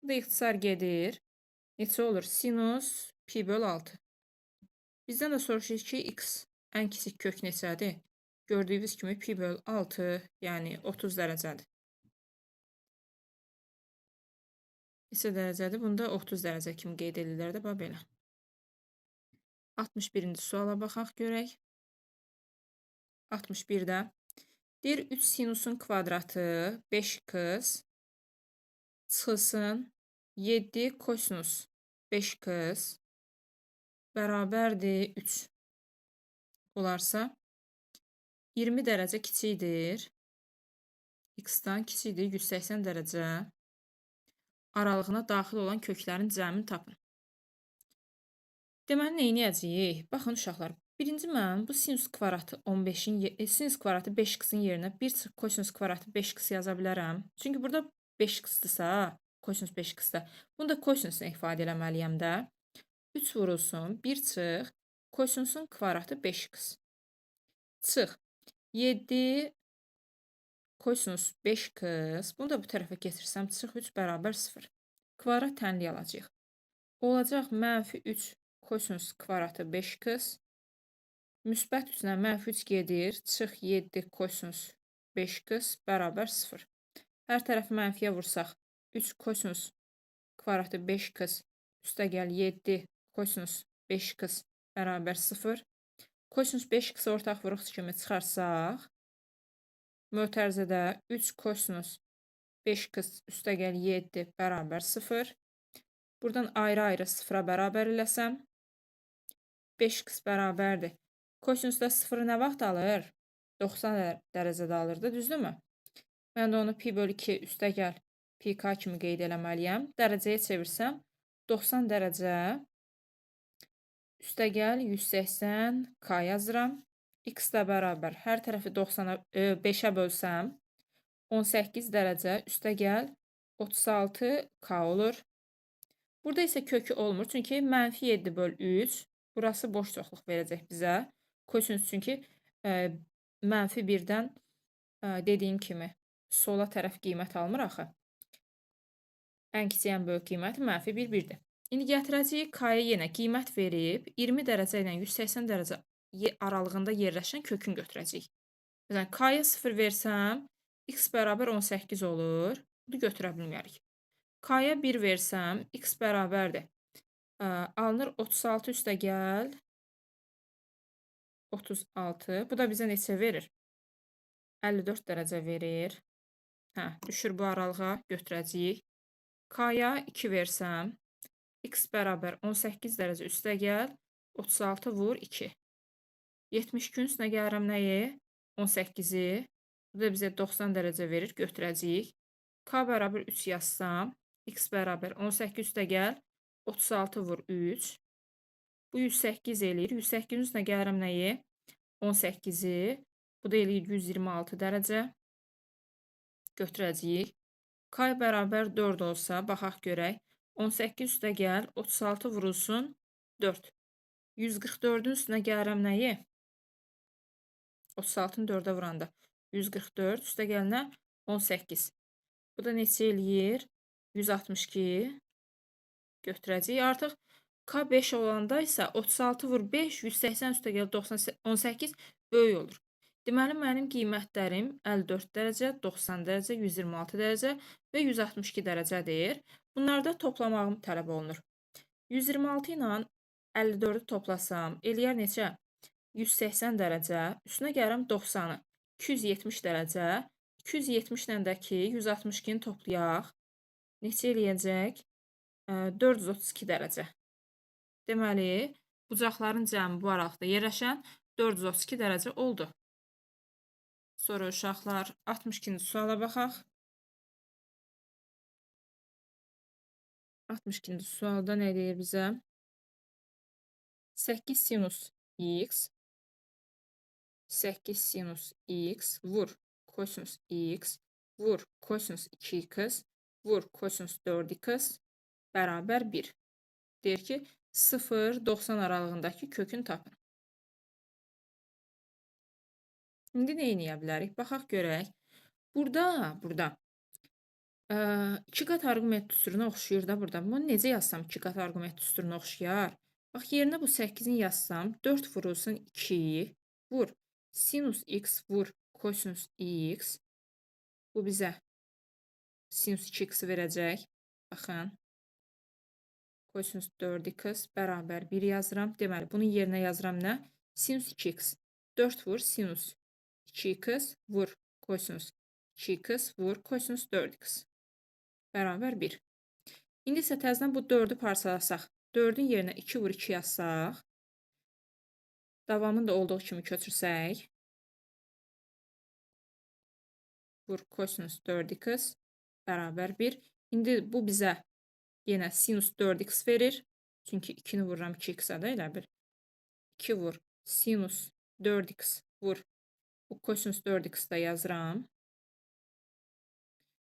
Bu da ixtisar gedir. Neçə olur? Sinus pi böl 6. Bizdən də soruşur ki, x ən kiçik kök neçədir? Gördüyünüz kimi pi böl 6, yəni 30 dərəcədir. Neçə dərəcədir? Bunu da 30 dərəcə kimi qeyd edirlər də, bax belə. 61-ci suala baxaq görək. 61-də deyir 3 sinusun kvadratı 5x çıxılsın 7 kosinus 5x bərabərdir 3 olarsa 20 dərəcə kiçikdir. X-dan kiçikdir 180 dərəcə aralığına daxil olan köklərin cəmini tapın. Deməli, nə edəcəyik? Baxın, uşaqlar, Birinci mən bu sinus kvadratı 15-in sinus kvadratı 5x-in yerinə 1 çıx kosinus kvadratı 5x yaza bilərəm. Çünki burada 5x-dırsa, kosinus 5x-də. Bunu da kosinusla ifadə eləməliyəm də. 3 vurulsun 1 çıx kosinusun kvadratı 5x. Çıx 7 kosinus 5x. Bunu da bu tərəfə getirsəm çıx 3 bərabər 0. Kvadrat tənliyi alacağıq. Olacaq mənfi 3 kosinus kvadratı 5x. Müsbət 3-lə mənfi 3 gedir. Çıx 7 kosinus 5x bərabər 0. Hər tərəfi mənfiyə vursaq 3 kosinus kvadratı 5x üstəgəl 7 kosinus 5x bərabər 0. Kosinus 5x ortaq vuruq kimi çıxarsaq, mötərizədə 3 kosinus 5x üstəgəl 7 bərabər 0. Buradan ayrı-ayrı 0-a bərabər eləsəm, 5x bərabərdir. Kosinusda 0-ı nə vaxt alır? 90 dərəcədə alırdı, düzdürmü? Mən də onu pi bölü 2 üstəgəl pi k kimi qeyd eləməliyəm. Dərəcəyə çevirsəm, 90 dərəcə üstəgəl 180 k yazıram. X də bərabər. Hər tərəfi 5-ə bölsəm, 18 dərəcə üstəgəl 36 k olur. Burada isə kökü olmur. Çünki mənfi 7 böl 3. Burası boş çoxluq verəcək bizə. Kosinus çünki mənfi 1-dən dediyim kimi sola tərəf qiymət almır axı. Ən kiçik, ən böyük qiyməti mənfi 1, 1-dir. İndi gətirəcəyik K-ya yenə qiymət verib 20 dərəcə ilə 180 dərəcə aralığında yerləşən kökün götürəcəyik. Məsələn, K-ya 0 versəm, x bərabər 18 olur. Bunu götürə bilmərik. K-ya 1 versəm, x bərabərdir. Alınır 36 üstəgəl 36. Bu da bizə neçə verir? 54 dərəcə verir. Hə, düşür bu aralığa, götürəcəyik. K-ya 2 versəm, x bərabər 18 dərəcə üstəgəl 36 vur 2. 72-nin üstünə gəlirəm nəyi? 18-i. Bu da bizə 90 dərəcə verir, götürəcəyik. K bərabər 3 yazsam, x bərabər 18 üstəgəl 36 vur 3. Bu 108 eləyir. 108-in üstünə gəlirəm nəyi? 18-i. Bu da eləyir 126 dərəcə. Götürəcəyik. K bərabər 4 olsa, baxaq görək. 18 üstəgəl 36 vurulsun 4. 144-ün üstünə gəlirəm nəyi? 36-nı 4-ə vuranda. 144 üstəgəl nə? 18. Bu da neçə eləyir? 162. Götürəcəyik. Artıq K 5 olanda isə 36 vur 5, 180 üstəgəl 18 böyük olur. Deməli, mənim qiymətlərim 54 dərəcə, 90 dərəcə, 126 dərəcə və 162 dərəcədir. Bunlarda toplamağım tələb olunur. 126 ilə 54-ü toplasam, eləyər neçə? 180 dərəcə, üstünə gəlirəm 90-ı, 270 dərəcə, 270 ilə də ki, 162-ni toplayaq. Neçə eləyəcək? 432 dərəcə. Deməli, bucaqların cəmi bu aralıqda yerləşən 432 dərəcə oldu. Sonra uşaqlar 62-ci suala baxaq. 62-ci sualda nə deyir bizə? 8 sinus x 8 sinus x vur kosinus x vur kosinus 2x vur kosinus 4x bərabər 1. Deyir ki, 0-90 aralığındakı kökünü tapın. İndi nə eləyə bilərik? Baxaq görək. Burada iki qat arqument düsturuna oxşayır da burada. Bunu necə yazsam iki qat arqument düsturuna oxşayar? Bax, yerinə bu 8-ini yazsam, 4 vurulsun 2, vur. Sinus x vur kosinus x. Bu bizə sinus 2x verəcək. Baxın. Kosinus 4x bərabər 1 yazıram. Deməli, bunun yerinə yazıram nə? Sinus 2x. 4 vur sinus 2x vur kosinus 2x vur kosinus 4x bərabər 1. İndi isə təzədən bu 4-ü parçalasaq, 4-ün yerinə 2 vur 2 yazsaq, davamını da olduğu kimi köçürsək, vur kosinus 4x bərabər 1. İndi bu bizə yenə sinus 4x verir. Çünki 2-ni vururam 2x-ə də elə bil. 2 vur Sinus 4x vur. Bu kosinus 4x da yazıram.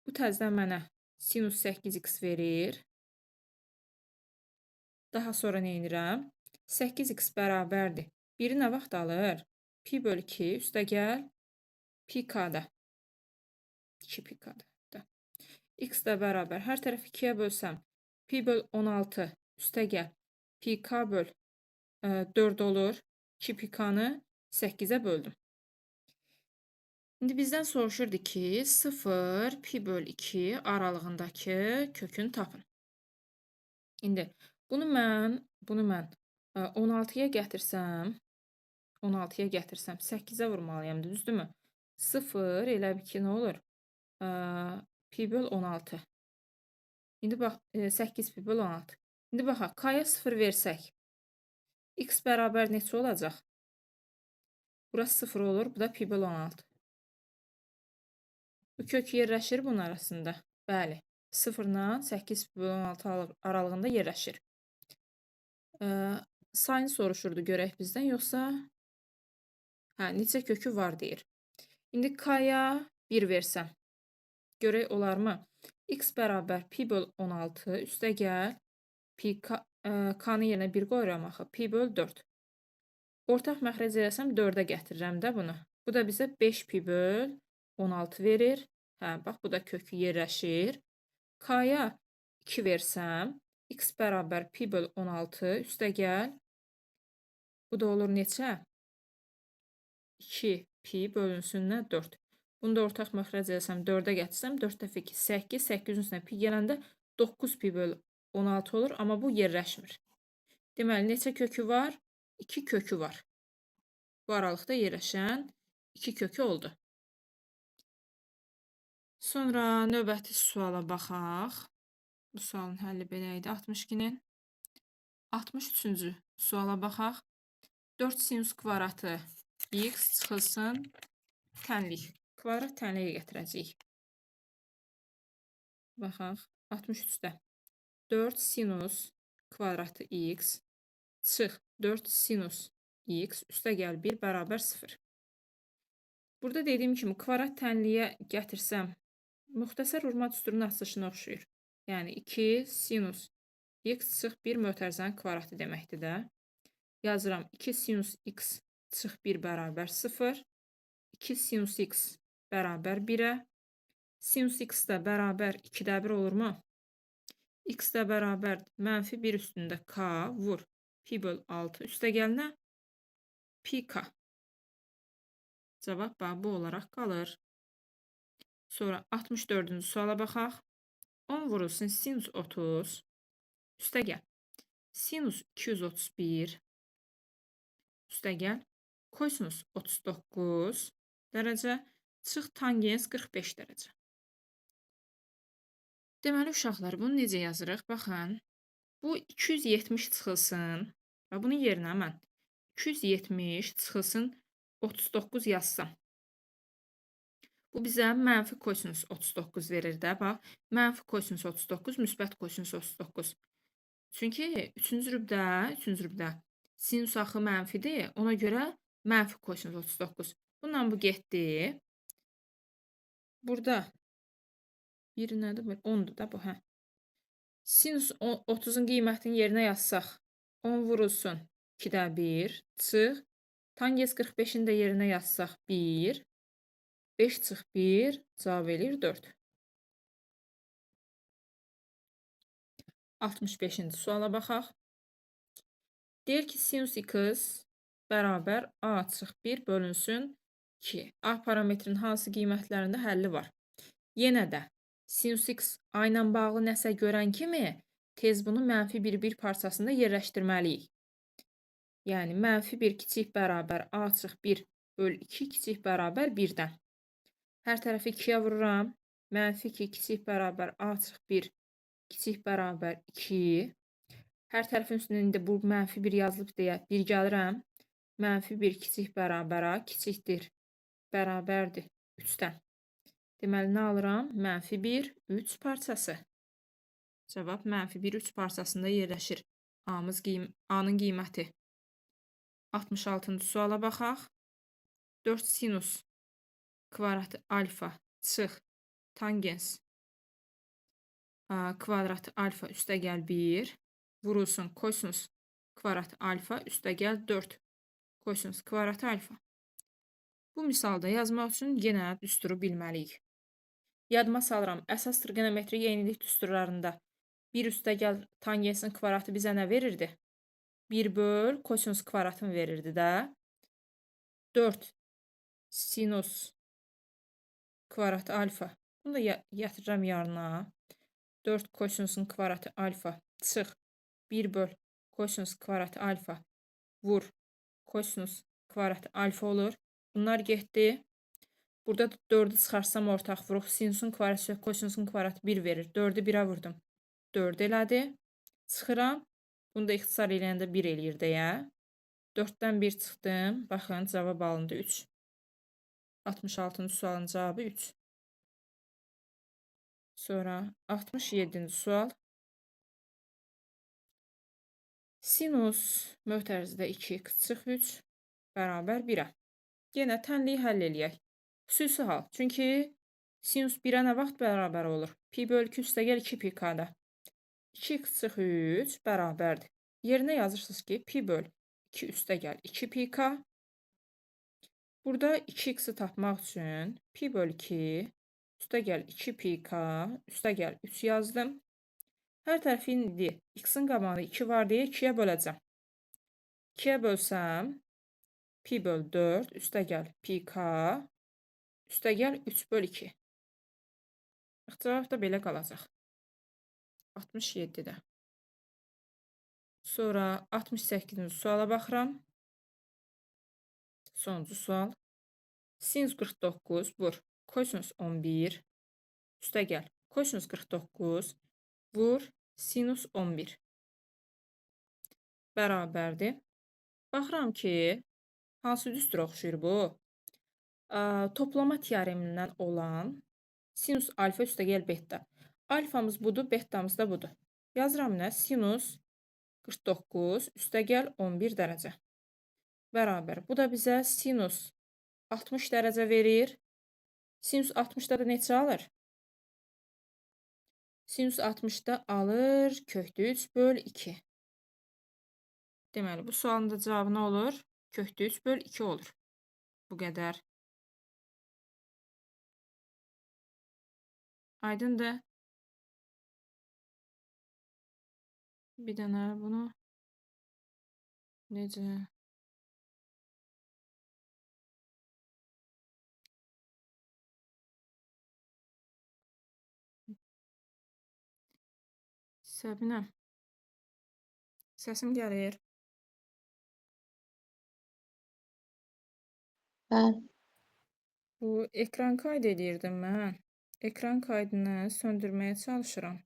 Bu təzədən mənə sinus 8x verir. Daha sonra nə edirəm? 8x bərabərdir. 1-i nə vaxt alır? Pi bölü 2 üstə gəl. Pi k-da. 2 pi k-da. X də bərabər. Hər tərəfi 2-yə bölsəm. Pi böl 16 üstə gəl. Pi k böl 4 olur. 2 pi k-nı 8-ə böldüm. İndi bizdən soruşurdu ki, 0 pi böl 2 aralığındakı kökünü tapın. İndi bunu mən 16-ya gətirsəm, 16-ya gətirsəm 8-ə vurmalıyam, düzdürmü? 0 elə bir ki, nə olur? Pi böl 16. İndi bax, 8 pi böl 16. İndi baxaq, k-ya 0 versək, x bərabər neçə olacaq? Burası 0 olur, bu da pi böl 16. Bu kök yerləşir bunun arasında. Bəli, 0 ilə 8 pi böl 16 aralığında yerləşir. Sayını soruşurdu görək bizdən, yoxsa hə, neçə kökü var deyir. İndi k-ya 1 versəm, görək olarmı? X bərabər pi böl 16 üstə gəl, pi k-nın yerinə 1 qoyuram axı, pi böl 4. Ortaq məxrəc eləsəm 4-ə gətirirəm də bunu. Bu da bizə 5 pi böl 16 verir. Hə, bax, bu da kökü yerləşir. K-ya 2 versəm, x bərabər pi böl 16 üstə gəl. Bu da olur neçə? 2 pi bölünsün nə? 4. Bunu da ortaq məxrəc eləsəm 4-ə gətirsəm, 4 dəfə 2, 8, 8-in üstünə pi gələndə 9 pi böl 16 olur, amma bu yerləşmir. Deməli, neçə kökü var? 2 kökü var. Bu aralıqda yerləşən 2 kökü oldu. Sonra növbəti suala baxaq. Bu sualın həlli belə idi 62-nin. 63-cü suala baxaq. 4 sinus kvadratı x çıxılsın tənlik. Kvadrat tənliyə gətirəcəyik. Baxaq. 63-də 4 sinus kvadratı x çıx 4 sinus x üstə gəl 1 bərabər 0. Burada dediyim kimi kvadrat tənliyə gətirsəm müxtəsər vurma düsturunun açılışına oxşayır. Yəni 2 sinus x çıx 1 mötərizənin kvadratı deməkdir də. Yazıram 2 sinus x çıx 1 bərabər 0. 2 sinus x bərabər 1-ə. Sinus x də bərabər 2-də 1 olurmu? X də bərabər mənfi 1 üstündə k vur pi böl 6 üstə gəl nə? Pi k. Cavab bu olaraq qalır. Sonra 64-cü suala baxaq. 10 vurulsun sinus 30 üstə gəl. Sinus 231 üstə gəl. Kosinus 39 dərəcə çıx tangens 45 dərəcə. Deməli, uşaqlar, bunu necə yazırıq? Baxın, bu 270 çıxılsın və bunun yerinə mən 270 çıxılsın 39 yazsam. Bu bizə mənfi kosinus 39 verir də, bax. Mənfi kosinus 39, müsbət kosinus 39. Çünki 3-cü rübdə sinus axı mənfidir, ona görə mənfi kosinus 39. Bununla bu getdi. Burada bir nədir? 10-dur da bu, hə. Sinus 30-un qiymətinin yerinə yazsaq, 10 vurulsun 2-də 1, çıx. Tangens 45-in də yerinə yazsaq 1. 5 çıx 1, cavab eləyir 4. 65-ci suala baxaq. Deyir ki, sinus x bərabər a çıx 1 bölünsün 2. A parametrinin hansı qiymətlərində həlli var? Yenə də sinus x a ilə bağlı nəsə görən kimi tez bunu mənfi 1 1 parçasında yerləşdirməliyik. Yəni, mənfi 1 kiçik bərabər a çıx 1 böl 2 kiçik bərabər 1-dən. Hər tərəfi 2-yə vururam. Mənfi 2 kiçik bərabər a çıx 1 kiçik bərabər 2. Hər tərəfin üstündə indi bu mənfi 1 yazılıb deyə 1 gəlirəm. Mənfi 1 kiçik bərabər a kiçikdir, bərabərdir 3-dən. Deməli, nə alıram? Mənfi 1, 3 parçası. Cavab mənfi 1, 3 parçasında yerləşir. A-nın qiyməti. 66-cı suala baxaq. 4 sinus kvadratı alfa çıx tangens kvadratı alfa üstəgəl 1 vurulsun kosinus kvadratı alfa üstəgəl 4 kosinus kvadratı alfa. Bu misalda yazmaq üçün yenə düsturu bilməliyik. Yadıma salıram, əsas triqonometrik eynilik düsturlarında 1 üstəgəl tangensin kvadratı bizə nə verirdi? 1 böl kosinus kvadratını verirdi də. 4 sinus kvadratı alfa. Bunu da yatırıram yarına. 4 kosinusun kvadratı alfa çıx 1 böl kosinus kvadratı alfa vur kosinus kvadratı alfa olur. Bunlar getdi. Burada da 4-ü çıxarsam ortaq vuruq. Sinusun kvadratı kosinusun kvadratı 1 verir. 4-ü 1-ə vurdum. 4 elədi. Çıxıram. Bunu da ixtisar eləyəndə 1 eləyir deyə. 4-dən 1 çıxdım. Baxın, cavab alındı 3. 66-cı sualın cavabı 3. Sonra 67-ci sual. Sinus mötərizdə 2x çıx 3 bərabər 1-ə. Yenə tənliyi həll eləyək. Xüsusi hal. Çünki sinus 1-ə nə vaxt bərabər olur? Pi bölü 2 üstəgəl 2 pi k-da. 2x çıx 3 bərabərdir. Yerinə yazırsınız ki, pi böl 2 üstəgəl 2 pi k. Burada 2x-i tapmaq üçün pi böl 2 üstəgəl 2 pi k üstəgəl 3 yazdım. Hər tərəfi indi x-in qabağında 2 var deyə 2-yə böləcəm. 2-yə bölsəm pi böl 4 üstəgəl pi k üstəgəl 3 böl 2. Bax, cavab da belə qalacaq. 67-də. Sonra 68-ci suala baxıram. Sonuncu sual. Sinus 49 vur kosinus 11 üstəgəl kosinus 49 vur sinus 11 bərabərdir. Baxıram ki, hansı düstura oxşuyur bu? Toplama teoremindən olan sinus alfa üstəgəl beta. Alfamız budur, betamız da budur. Yazıram nə? Sinus 49 üstəgəl 11 dərəcə bərabər. Bu da bizə sinus 60 dərəcə verir. Sinus 60-da da neçə alır? Sinus 60-da alır kökdə 3 böl 2. Deməli, bu sualın da cavabı nə olur? Kökdə 3 böl 2 olur. Bu qədər. Aydındır. Bir dənə bunu necə? Səbinə, səsim gəlir. Bəli. Bu ekran kayd edirdim mən. Ekran kaydını söndürməyə çalışıram.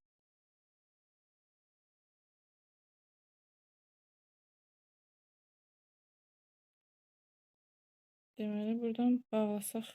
Deməli, buradan bağlasaq.